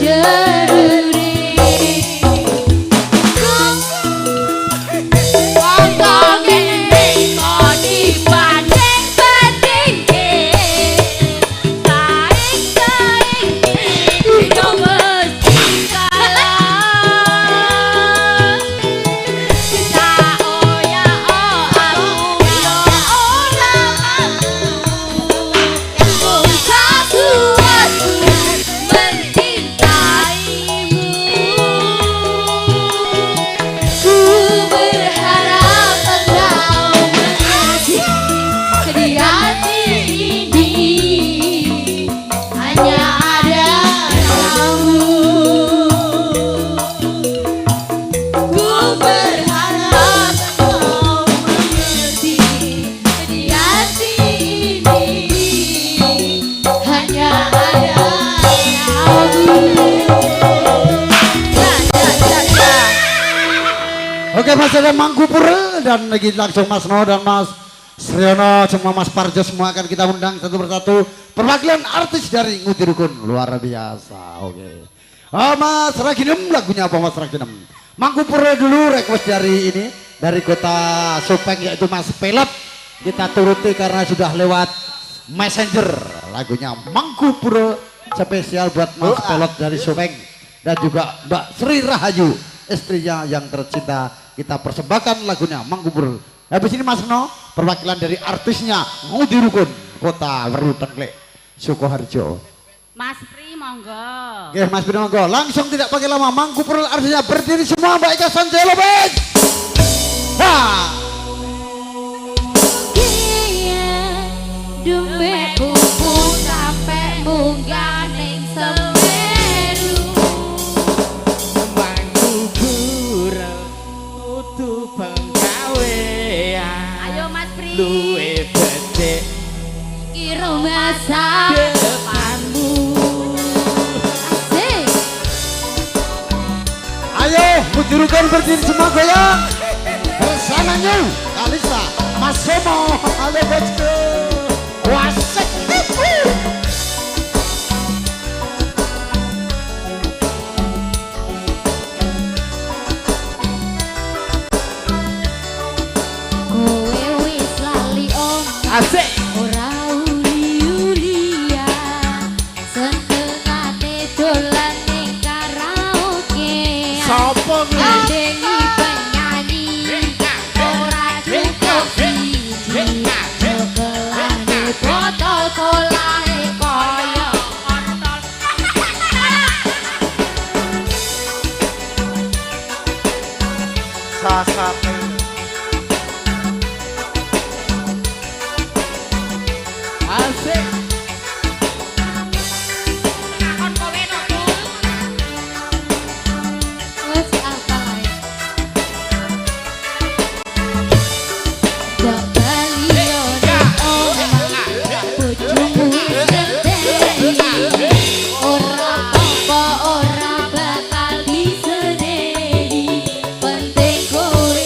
jerune. Wong ngene kok dibanding-bandingke, saing-saingke yo mesti kalah. Tak oya aku yo ora mampu, mung satu aku mencintaimu. Ku berharap engkau mengerti di hati ini hanya ada kamu. Ku berharap engkau mengerti di hati ini hanya ada kamu. Ya, ya, ya, ya. Oke Mas ada Mangku Purel dan lagi langsung Mas No dan Mas Sriono, semua Mas Parjo semua akan kita undang satu persatu perwakilan artis dari Ngudi Rukun luar biasa. Oke. Oh, Mas Raginem lagunya apa Mas Raginem? Mangku Purel dulu request dari ini dari kota Sopeng yaitu Mas Pelot. Kita turuti karena sudah lewat Messenger lagunya Mangku Purel spesial buat Mas Pelot dari Sopeng dan juga Mbak Sri Rahayu istrinya yang tercinta. Kita persembahkan lagunya Mangku Purel. Habis ini Mas No perwakilan dari artisnya Ngudi Rukun Kota Weru Tengklek Sukoharjo. Mas Pri monggo. Oke Mas Pri monggo, langsung tidak pakai lama Mangku Purel artisnya berdiri semua Mbak Ika Sanjay Lopez. Ha. Dume pupu sampe munggah ning Semeru. Mangku Purel kudu penggawean. Ayo Mas Pri. Luwe becik Iki masa depanmu. Asik. Ayo Ngudi Rukun berdiri semua goyang bersamanya Kalista Mas Somo. Halo bosku. Wasik. Kowe wis lali om. Asik. Ora uli-ulian, senengane dolan ning karaoke. Sopo kuwi? Ngandengi penyanyi ora cukup siji, cekelane botol kolahe kaya kontol. Sasate. Asik. Takon kowe no, Tul. Wes apa ae. Mbok bali yo nang omah, bojomu wis ngenteni. Ora apa ora bakal disedeni, penting kowe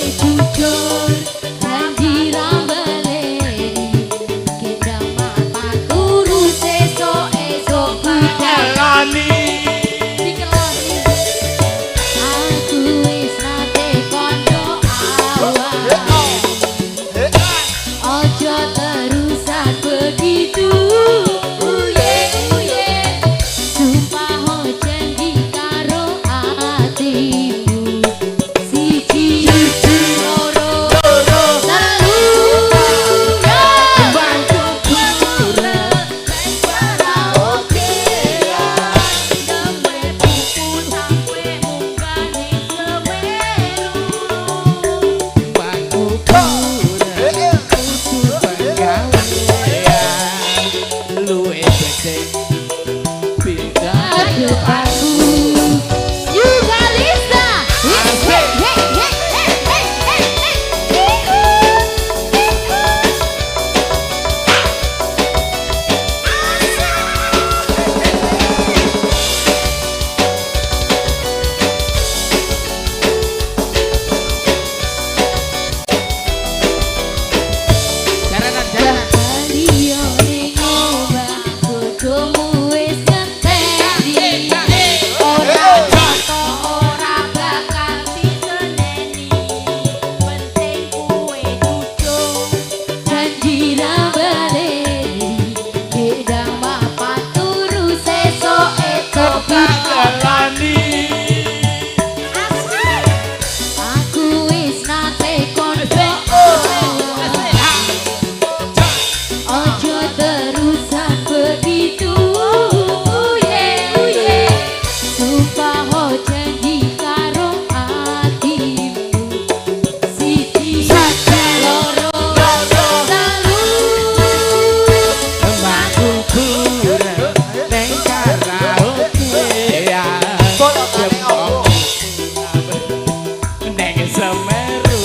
Tepaho janji karo atimu. Siji loro telu. Aku kurang neng karaoke ya. Neng Semeru.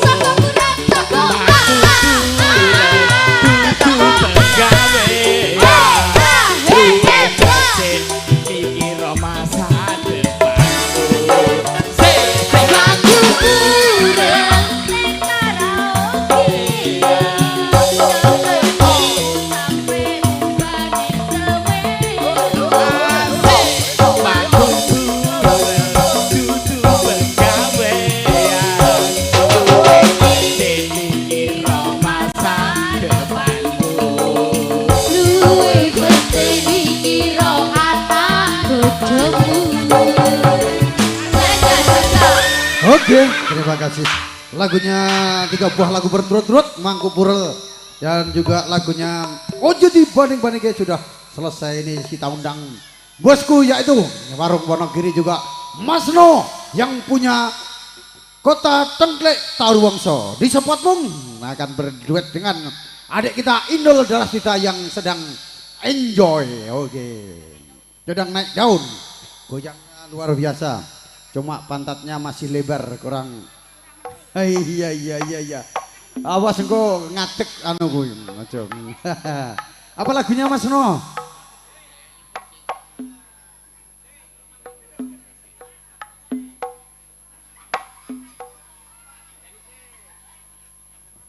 Sapa kurang sapa? Aku pegawe. Mikir masa depanku. Aku kurang neng karaoke. Sampai ubane Semeru. Aku dudu pegawe. Mikir masa depanku. Luwih penting dikira atak bojomu. Oke, terima kasih. Lagunya 3 buah lagu berturut-turut, Mangku Purel dan juga lagunya Ojo Dibanding-bandingke sudah selesai. Ini kita undang bosku yaitu Warung Wonogiri juga Mas No yang punya Kota Tengklek Taruwongso di Sepotmung akan berduet dengan adik kita Indul Darasita yang sedang enjoy. Oke. Sedang naik daun. Goyangnya luar biasa. Cuma pantatnya masih lebar kurang. Iya iya iya iya. Awas engko ngadeg anu kuwi. Aja. Apa lagunya Mas No?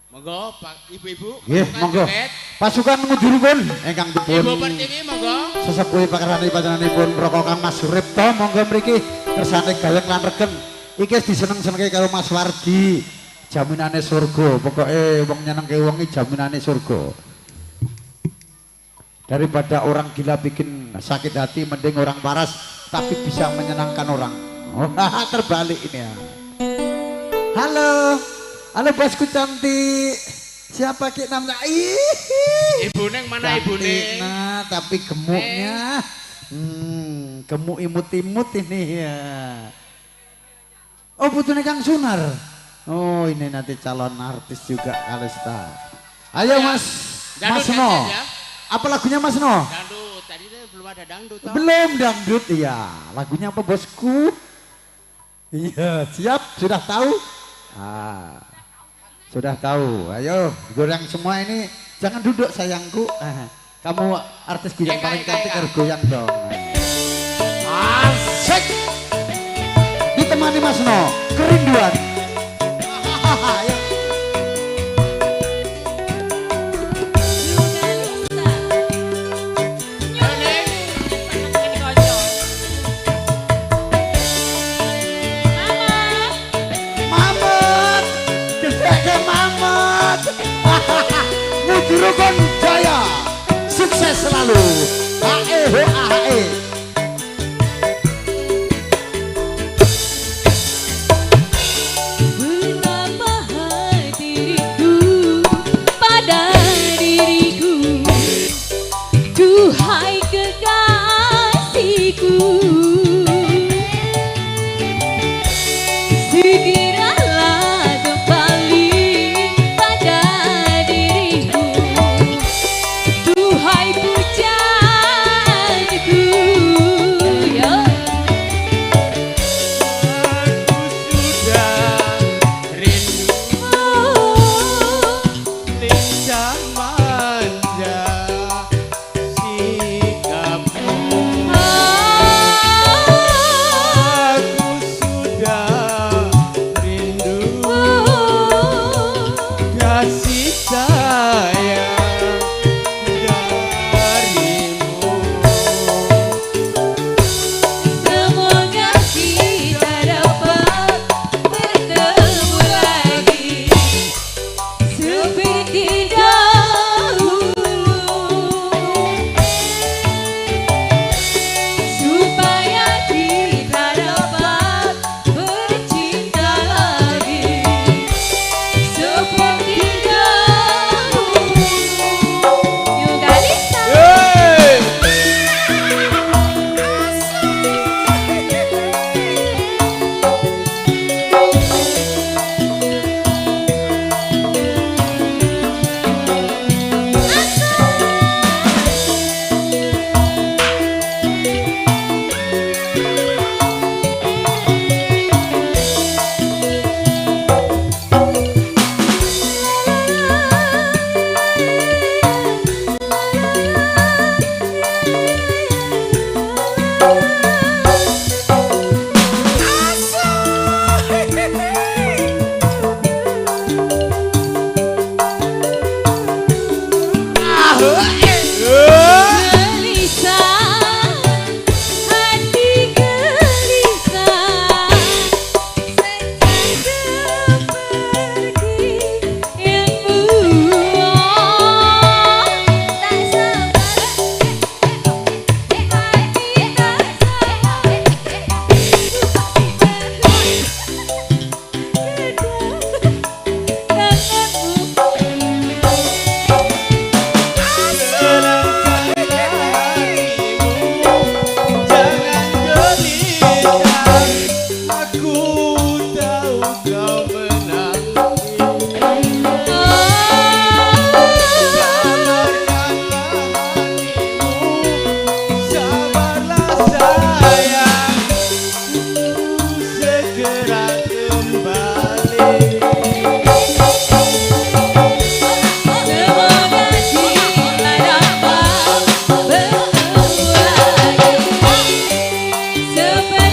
Monggo Pak Ibu-ibu, Nggih, pasukan monggo. joget. Pasukan Ngudurukun ingkang dipun Ibu Pertiwi monggo. sesepuhi pakarani panjenenganipun Raka Kang Mas Suripto monggo mriki kersane gayeng lan regen. Iki wis diseneng-senengke karo Mas Wardi. Jaminane surga. Pokoke wong nyenengke wong iki jaminane surga. Daripada orang gila bikin sakit hati, mending orang waras tapi bisa menyenangkan orang. Oh, terbalik ini ya. Halo. Halo bosku cantik. Siapa ki namanya? Ih. Ibu neng mana ibu neng? Nah, tapi gemuknya. Gemuk imut-imut ini ya. Oh, putune Kang Sunar. Oh, ini nanti calon artis juga Kalista. Ayo Ya. Mas. Dangdut, Mas No. dangdut ya. Apa lagunya Mas No? Dangdut, tadi tuh belum ada dangdut toh. Belum dangdut iya. Lagunya apa bosku? Iya, siap, sudah tahu? Ah. Sudah tahu. Ayo, goyang semua ini. Jangan duduk sayangku. Ah, kamu artis goyang Eka, paling Eka, cantik Eka. harus goyang dong. Asik. Ditemani Mas No, kerinduan. Ayo. Ayo, Neng. Mamet, gedeke Mamet. Ngudurukun Jaya, sukses selalu. Hae ho hae. Betapa diriku pada diriku, duhai kekasihku. Segeralah kembali pada diriku, duhai pujaanku.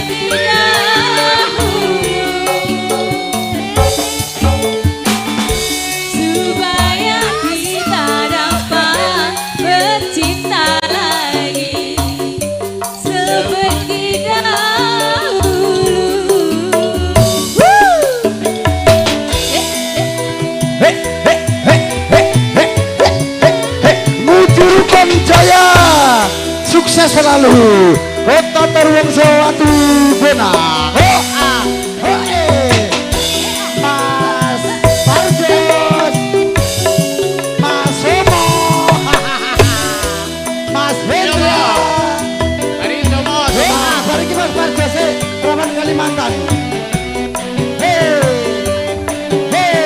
Seperti dahulu, supaya kita dapat bercinta lagi seperti dahulu. Hei, hei, hei, hei, hei, hei, hei, hei. Mujurukon Jaya, sukses selalu. Kota Taruwongso Atu Bonang. Ho a, ho e. Mas Parjos, Mas Somo, Mas Hendra. Mari Somo. Ah, bari ki Mas Parjos Perawan Kalimantan. Hey, hey.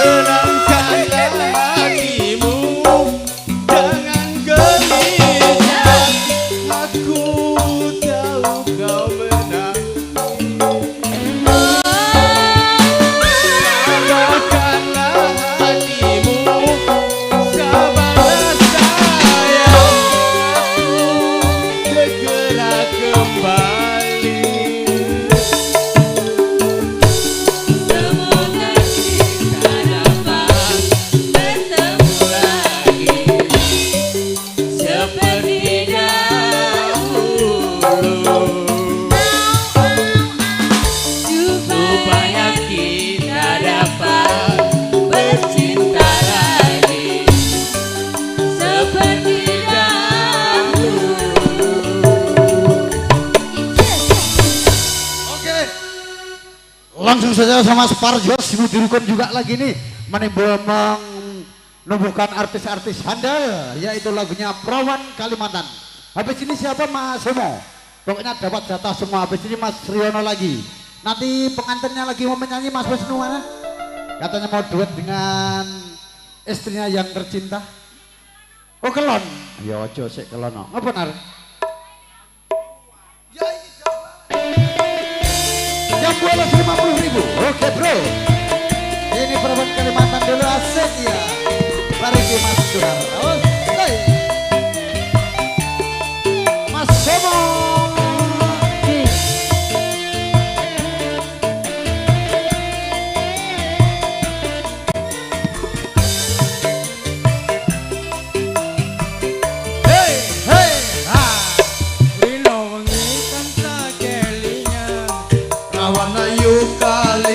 Tenangkanlah hatimu, jangan gelisah. Aku tahu kau menang. Tenangkanlah hatimu, sabarlah sayang. Aku segera kembali. Semoga kita dapat bertemu lagi seperti dahulu, supaya kita dapat bercinta lagi seperti dahulu. Oke. Langsung saja sama Parjos Mudirukon juga lagi nih menimbul menumbuhkan artis-artis handal, yaitu lagunya Perawan Kalimantan. Habis ini siapa Mas Somo? Pokoknya dapat jatah semua. Habis ini Mas Riono lagi. Nanti pengantinnya lagi mau menyanyi Mas Wisnu mana? Katanya mau duet dengan istrinya yang tercinta. Oh kelon. Ya ojo sik kelon. Ngapa nar? Yang bolos 50.000. Oke bro. Ini Perawan Kalimantan dulu asik ya. Mari ki Mas Sunar. Oh, hey. Mas Somo. Hey, hey, ha. Rino wengi tansah kelingan, Rawan ayu kali.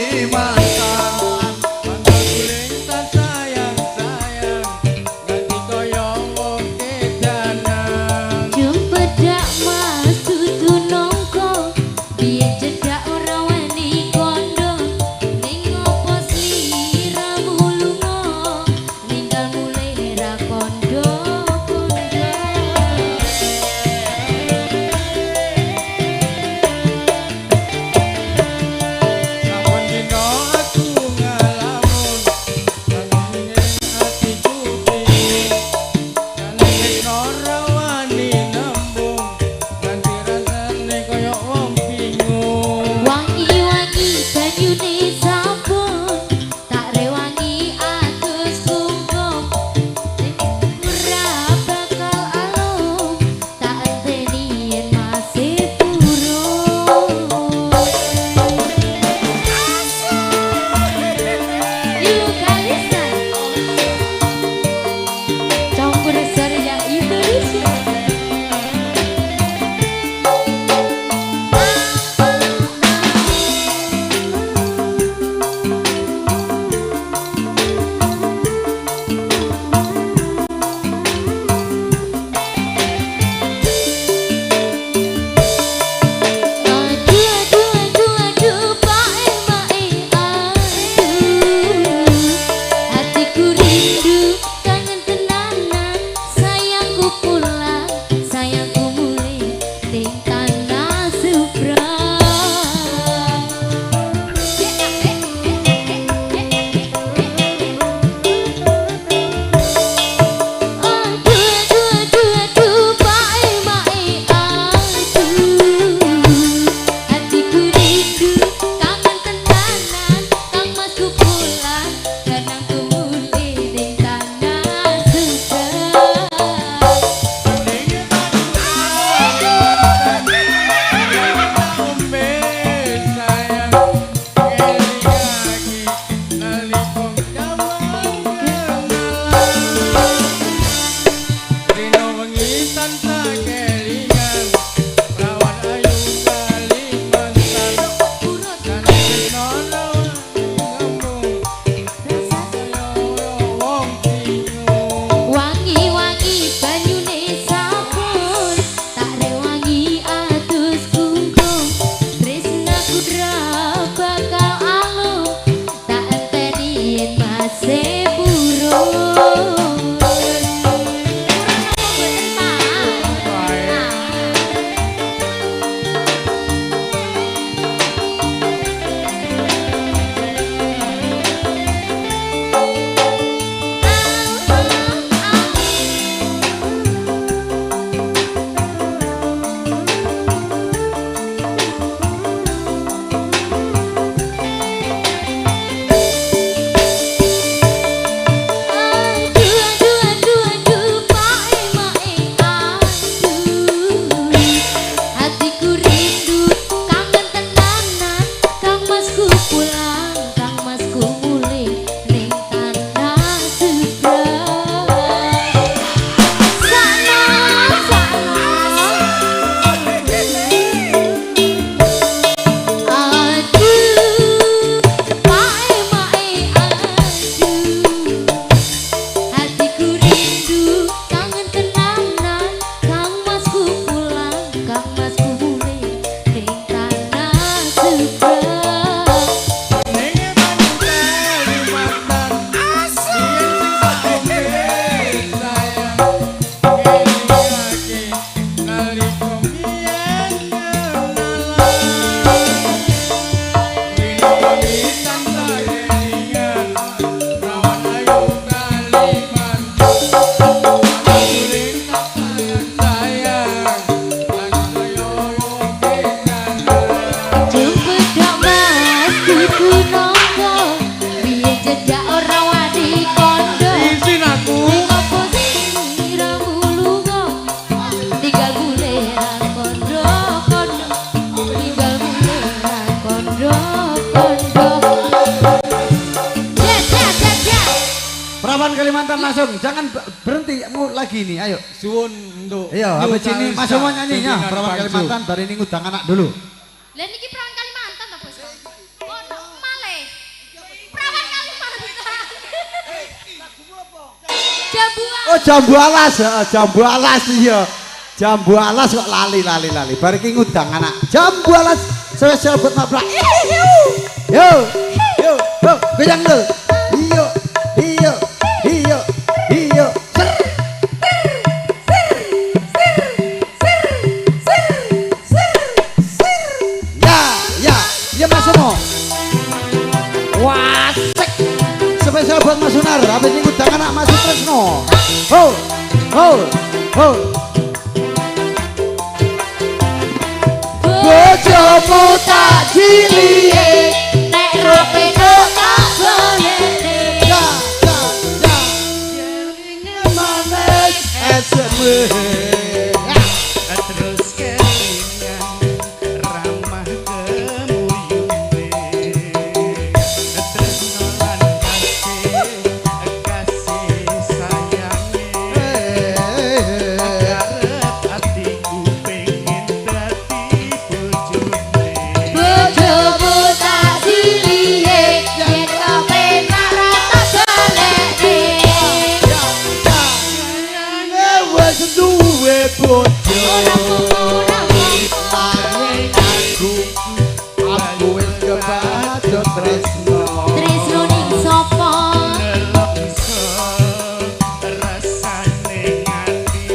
tansah kelingan Rawan ayu Kalimantan Suling tak sayang sayang lan saya kekangen. Cempedak mas kudu nongko, biyen jejak ora wani kondo. Izin aku. Ngopo siramu lunga, tinggal mulih ra kondo kondo, tinggal mulih ra kondo kondo. Ya ya ya ya. Perawan Kalimantan langsung, jangan berhenti mau lagi ini, ayo. Suwun untuk Iya, habis ini Mas Omo nyanyinya Pimpinan Perawan Bangsu. Kalimantan, baru ini ngundang anak dulu. Lah niki perawan Kalimantan ta, Bos? Ono malih. Perawan Kalimantan. Jambu. Oh, jambu alas, heeh, jambu alas iya. Jambu alas kok lali lali lali. Bar iki ngundang anak. Jambu alas spesial buat maprak. Yo, yo, yo, goyang lho. Iyo, iyo, iyo, iyo. Ser. Ya, ya, ya Mas Omo. Wasik. Spesial buat Mas Sunar, habis ini ngundang anak Mas Sutresno. Ho, ho, ho. Bojomu tak cilihe. Nek ra penak tak balene. Ya, ya, ya. Manis eseme. Terus kelingan ramah kemuyune tresno lan kasih kasih sayange arep atiku pengen dadi bojone. Bojomu tak silihe, yen kepenak ra tak balene. Wes duwe bojo. Ora ora apa. Aku aku wis kebacut tresno. Tresno ning sapa? Nelongso rasane ngati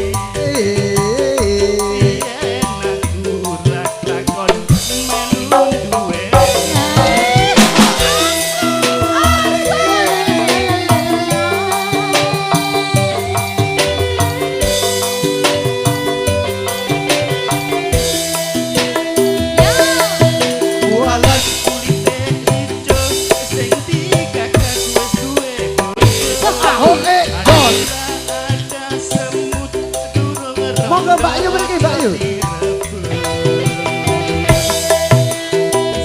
yen aku ora lakon melu duwe. Walas Kulite ijo sing digagas wis duwe bojo. oh eh gol. Ada semut durung Monggo Mbak Yu mriki Mbak Yu.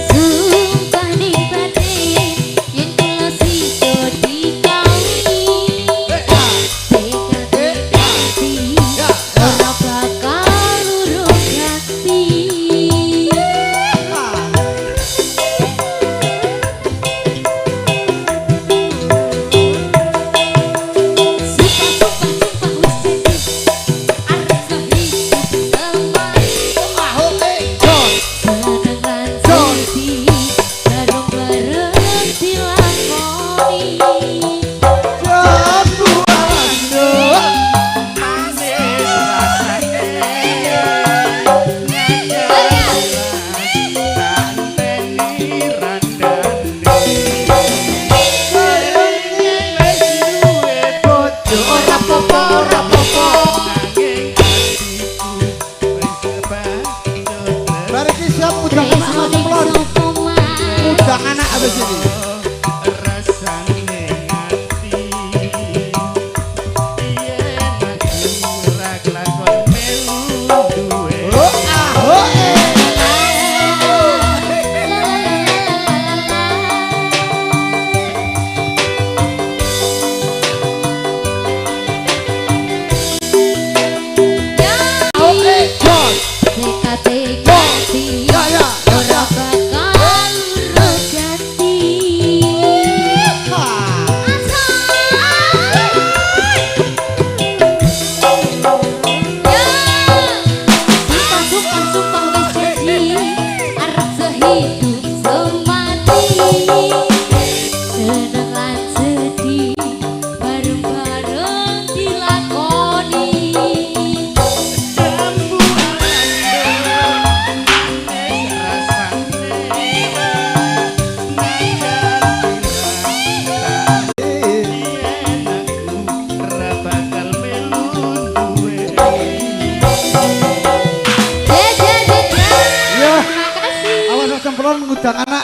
Sumpah ning batin yen kula sida dikawini. Tekad ati ora bakal lurung hati. Sumpah sumpah sumpah wis janji arep sehidup semati. Oh eh gol. Seneng lan sedih bareng-bareng dilakoni. Jambu alas. Manis rasane tak enteni randane wis duwe bojo Ora popo ora popo. nanging atiku wis kebacut. Bar iki siap ngundang anak Tresno Mas ning Semplon. sapa mas? Ngundang anak habis ini. Rasane ngati yen aku ora kelakon melu duwe. Oh ah oh eh. Oh eh gol. Tekad-tekadi Ya ya ya ora ya. bakal lurung hati. Ah. Sumpah sumpah sumpah wis janji arep sehidup semati. Seneng lan sedih bareng-bareng dilakoni. Jambu manis rasane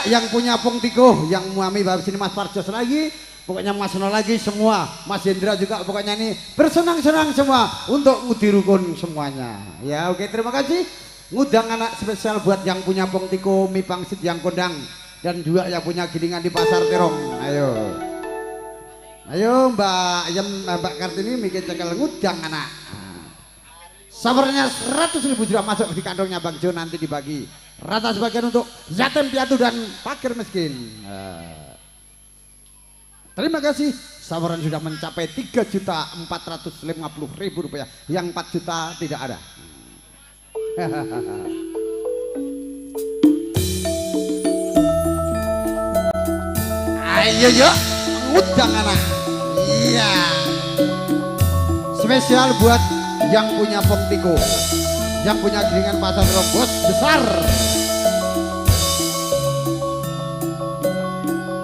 yang punya Pongtiko, yang muami bapak sini Mas Parjos lagi, pokoknya Mas No lagi semua, Mas Hendra juga pokoknya ini bersenang-senang semua untuk ngudi rukun semuanya. Ya oke, terima kasih. Ngundang anak spesial buat yang punya Pongtiko, mie pangsit yang kondang dan juga yang punya gilingan di Pasar Terong. Ayo. Ayo Mbak Ayam, Mbak Kartini mikir cekel ngundang anak. Sawernya 100.000 sudah masuk di kantongnya Bang Jo, nanti dibagi rata sebagian untuk yatim piatu dan fakir miskin. Terima kasih. Saweran sudah mencapai 3.450.000 rupiah. Yang 4 juta tidak ada. Ayo yuk, ngundang anak. Iya. Spesial buat yang punya Pongtiko, yang punya gilingan Pasar Terong bos besar.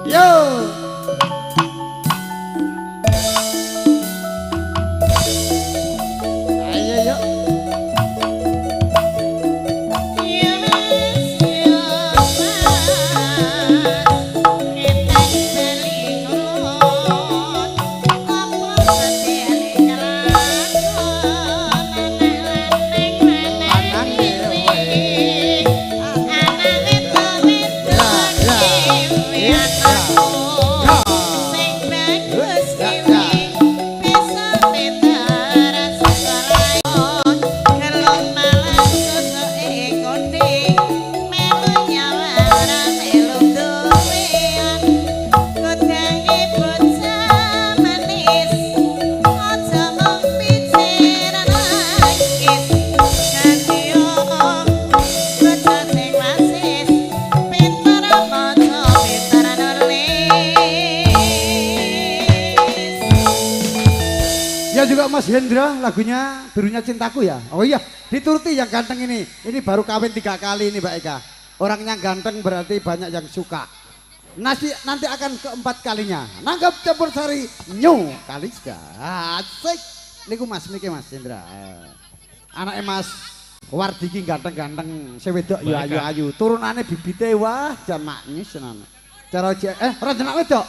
Yo. Ayo yuk. Ya Mas, ya Mas, ngetan bali ngulon, apa sepiane kelakon, anak lanang lanang dhewe, anak wedok wedok dhewe anakku, sing bagus dhewe, besok teras sekolah, gelem malah susuke kuning, melu nyawang ora melu duwean, kodange bocah manis, aja mung pijiran nangis, gantiyo bocah sing wasis, pinter maca pinter nulis. Ya juga Mas Hendra lagunya Birunya Cintaku ya. Oh iya, dituruti yang ganteng ini. Ini baru kawin 3 kali ini Mbak Eka. Orangnya ganteng berarti banyak yang suka. Nanti akan keempat kalinya. Nanggap campur sari New Kaliska. Asik. Niku Mas miki Mas Hendra. Anake Mas Wardi ki ganteng-ganteng, sing wedok ya ayu-ayu. Turunane bibite wah jan maknyus tenan. Cara ora jenak wedok.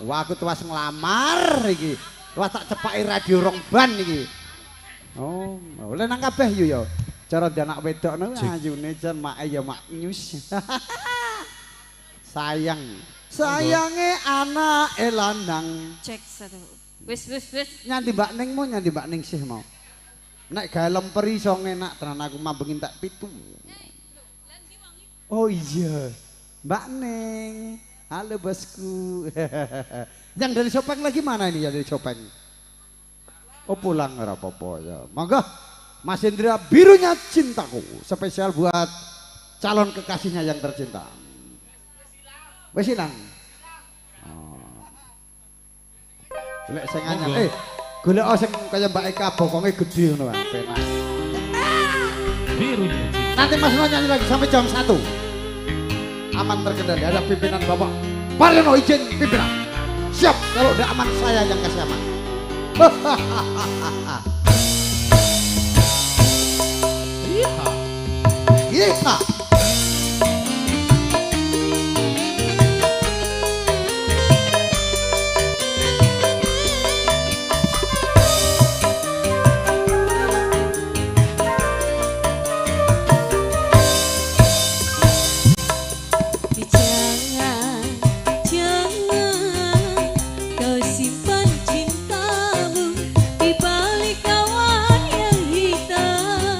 Wah aku tuas nglamar iki. Wah tak cepaki radio rong ban iki. Oh, oleh nang kabeh yu ya. Cara anak wedok no ayune jan make ya maknyus. Sayang. Sayange anake lanang. Cek satu. Wis wis wis. Nyanti Mbak Ning mau nyanti Mbak Ning sih mau. Nek gawe lemperi iso enak tenan aku mambengi tak 7. Oh iya. Mbak Ning. Halo bosku. Yang dari Sopeng lagi mana ini yang dari Sopeng? Oh pulang ora apa-apa ya. Monggo Mas Hendra Birunya Cintaku spesial buat calon kekasihnya yang tercinta. Wis ilang. Oh. Golek sing anyar. Golek sing kaya Mbak Eka bokonge gedhe ngono wae penak. Birunya Cintaku. Nanti Mas No nyanyi lagi sampai jam 1. Aman terkendali, ada pimpinan Bapak Paryono izin pimpinan. Siap, kalau udah aman saya yang kasih aman. Iya. Jangan, jangan kau simpan cintamu di balik awan yang hitam.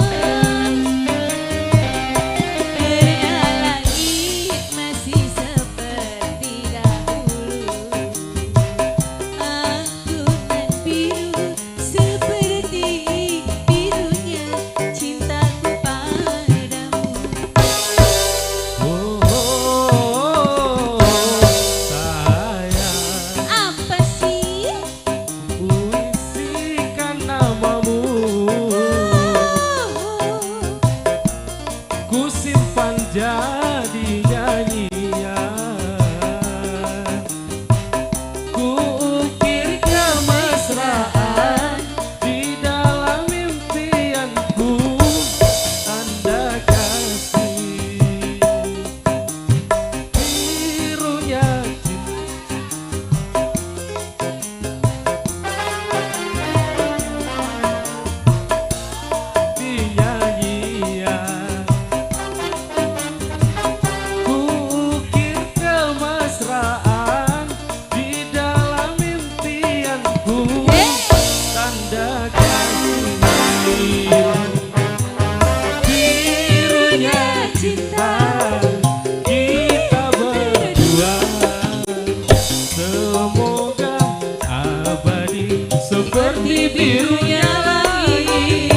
Semoga abadi seperti birunya langit.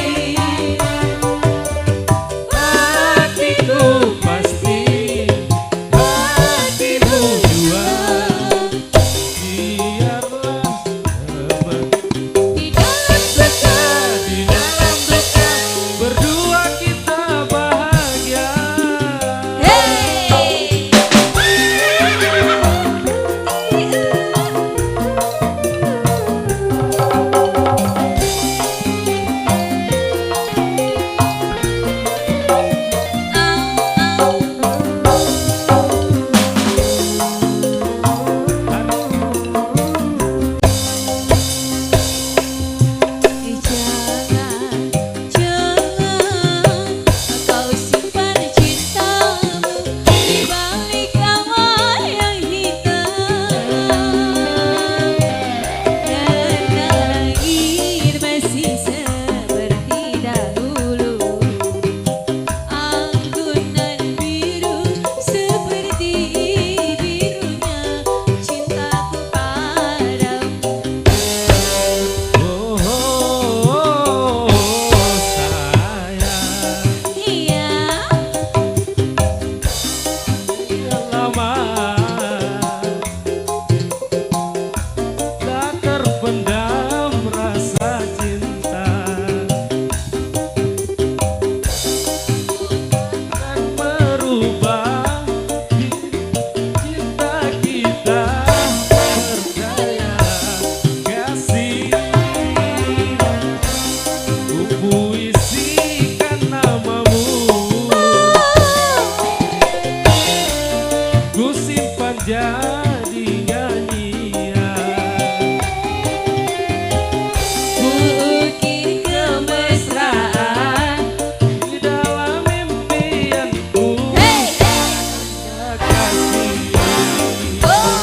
Hatiku pasti, hatimu jua. Biarlah Di dalam suka, di dalam duka, berdua kita bahagia. Hey. Jangan, jangan kau simpan cintamu di balik awan yang hitam. Dan langit masih seperti dahulu, anggunan biru seperti birunya cintaku padamu. Oh, oh, oh, sayang, Iya. lama tak terpendam rasa cinta, kan merubah cinta kita. Percaya kasih, ku puisikan namamu, ku simpan jadi nyanyian. Ku ukir kemesraan Di dalam impianku, Hey, kasih oh.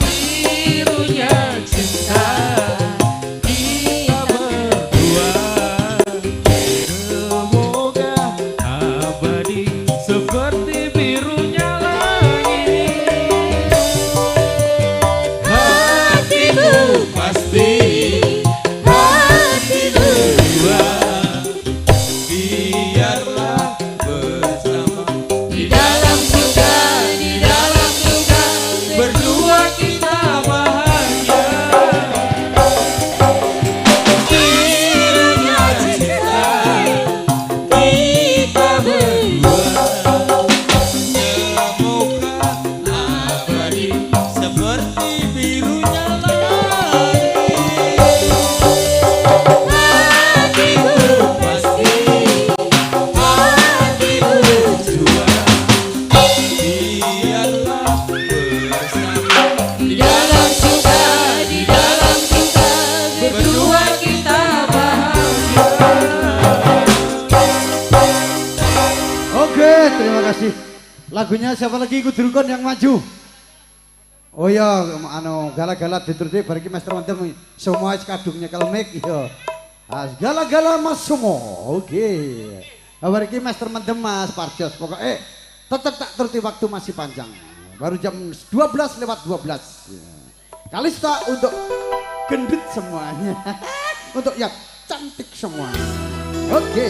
birunya cinta kita berdua. Semoga abadi seperti birunya langit. Hatimu pasti, Hatimu dua. Biarlah bersama di dalam suka, di dalam duka, berdua kita bahagia. Birunya cinta kita berdua. Semoga abadi seperti birunya langit. Hatimu Pasti hatimu jua. Biarlah bersama di dalam suka, di dalam duka, berdua kita bahagia. Oke, terima kasih. Lagunya siapa lagi ikut rukun yang maju? Oh iya, anu gala-gala dituruti bar iki Master Mendem semua wis kadung nyekel mic ya. Ah, gala-gala Mas Sumo. Oke. Bar iki Master Mendem Mas Parjos. Pokoknya tetep tak turuti, waktu masih panjang. Baru jam 12 lewat 12. Ya. Kalista untuk gendut semuanya. Untuk yang cantik semuanya. Oke.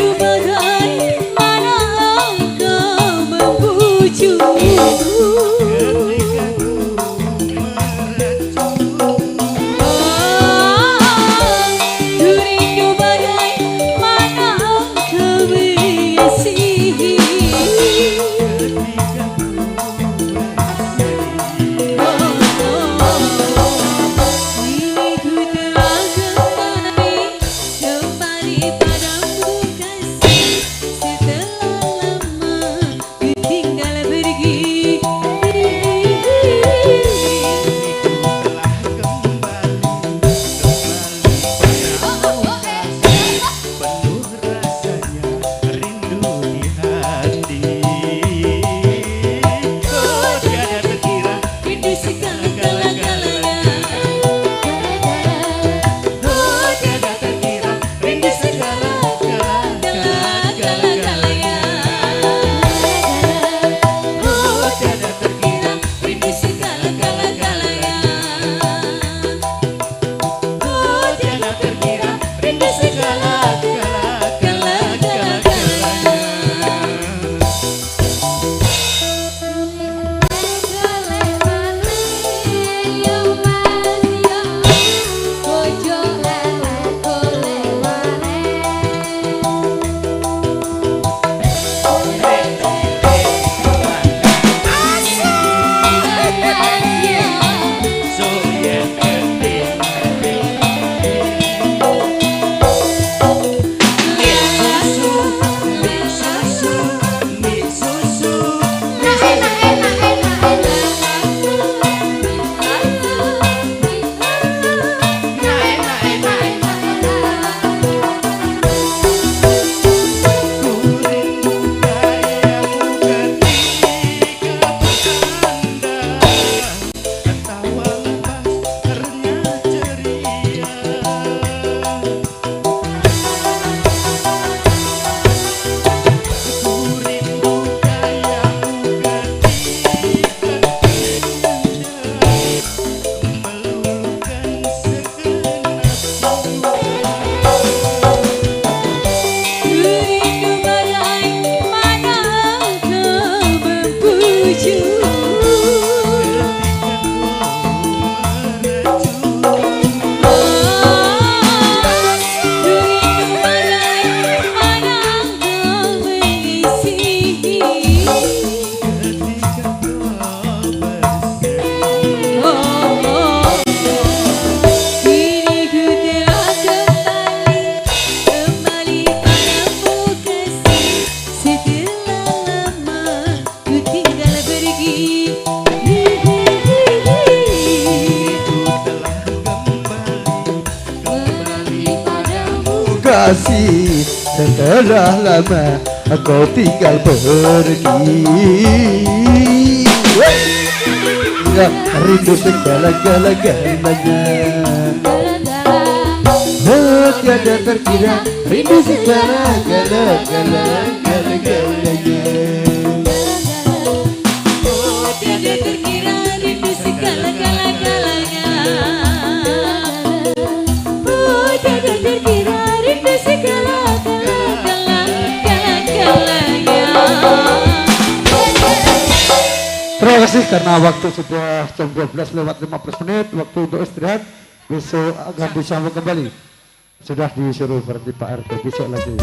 Rindu bagaimana engkau membujuk. Ketika ku merejuk. Oh, ku rindu bagaimana engkau mengasihi. Ketika ku bersedih. Kini ku telah kembali, kembali padamu kasih. Setelah lama ku tinggal pergi. Kini ku telah kembali, kembali padamu kasih. Penuh rasanya rindu di hati. Oh, tiada terkira Rindu segala-galanya. Oh, tiada terkira rindu segala Gala-gala-galanya. Oh, tiada terkira Rindu segala-galanya. Oh, tiada terkira rindu segala Gala-gala-galanya. Ku rindu gayamu ketika bercanda, tertawa lepas renyah ceria. Ku rindu gayamu ketika indah, meluluhkan segenap jiwa. Ku rindu bagaimana engkau membujuk. Ketika ku merejuk. Ku rindu bagaimana engkau mengisihi. Ketika kau bersedih. Kini ku telah kembali, kembali padamu kasih. Setelah lama ku tinggal pergi. Kini ku telah kembali, kembali padamu Kasih setelah lama kau tinggal pergi. Wey! Ya, rindu segala-gala-galanya. Oh, tiada terkira rindu segala-gala-gala-gala-galanya. Oh, tiada terkira rindu segala-gala-galanya. Oh, tiada terkira rindu segala-gala-gala-galanya. Terima kasih karena waktu sudah jam 12 lewat 15 menit, waktu untuk istirahat. Besok akan disambung kembali. Sudah disuruh berhenti Pak RT, besok lagi.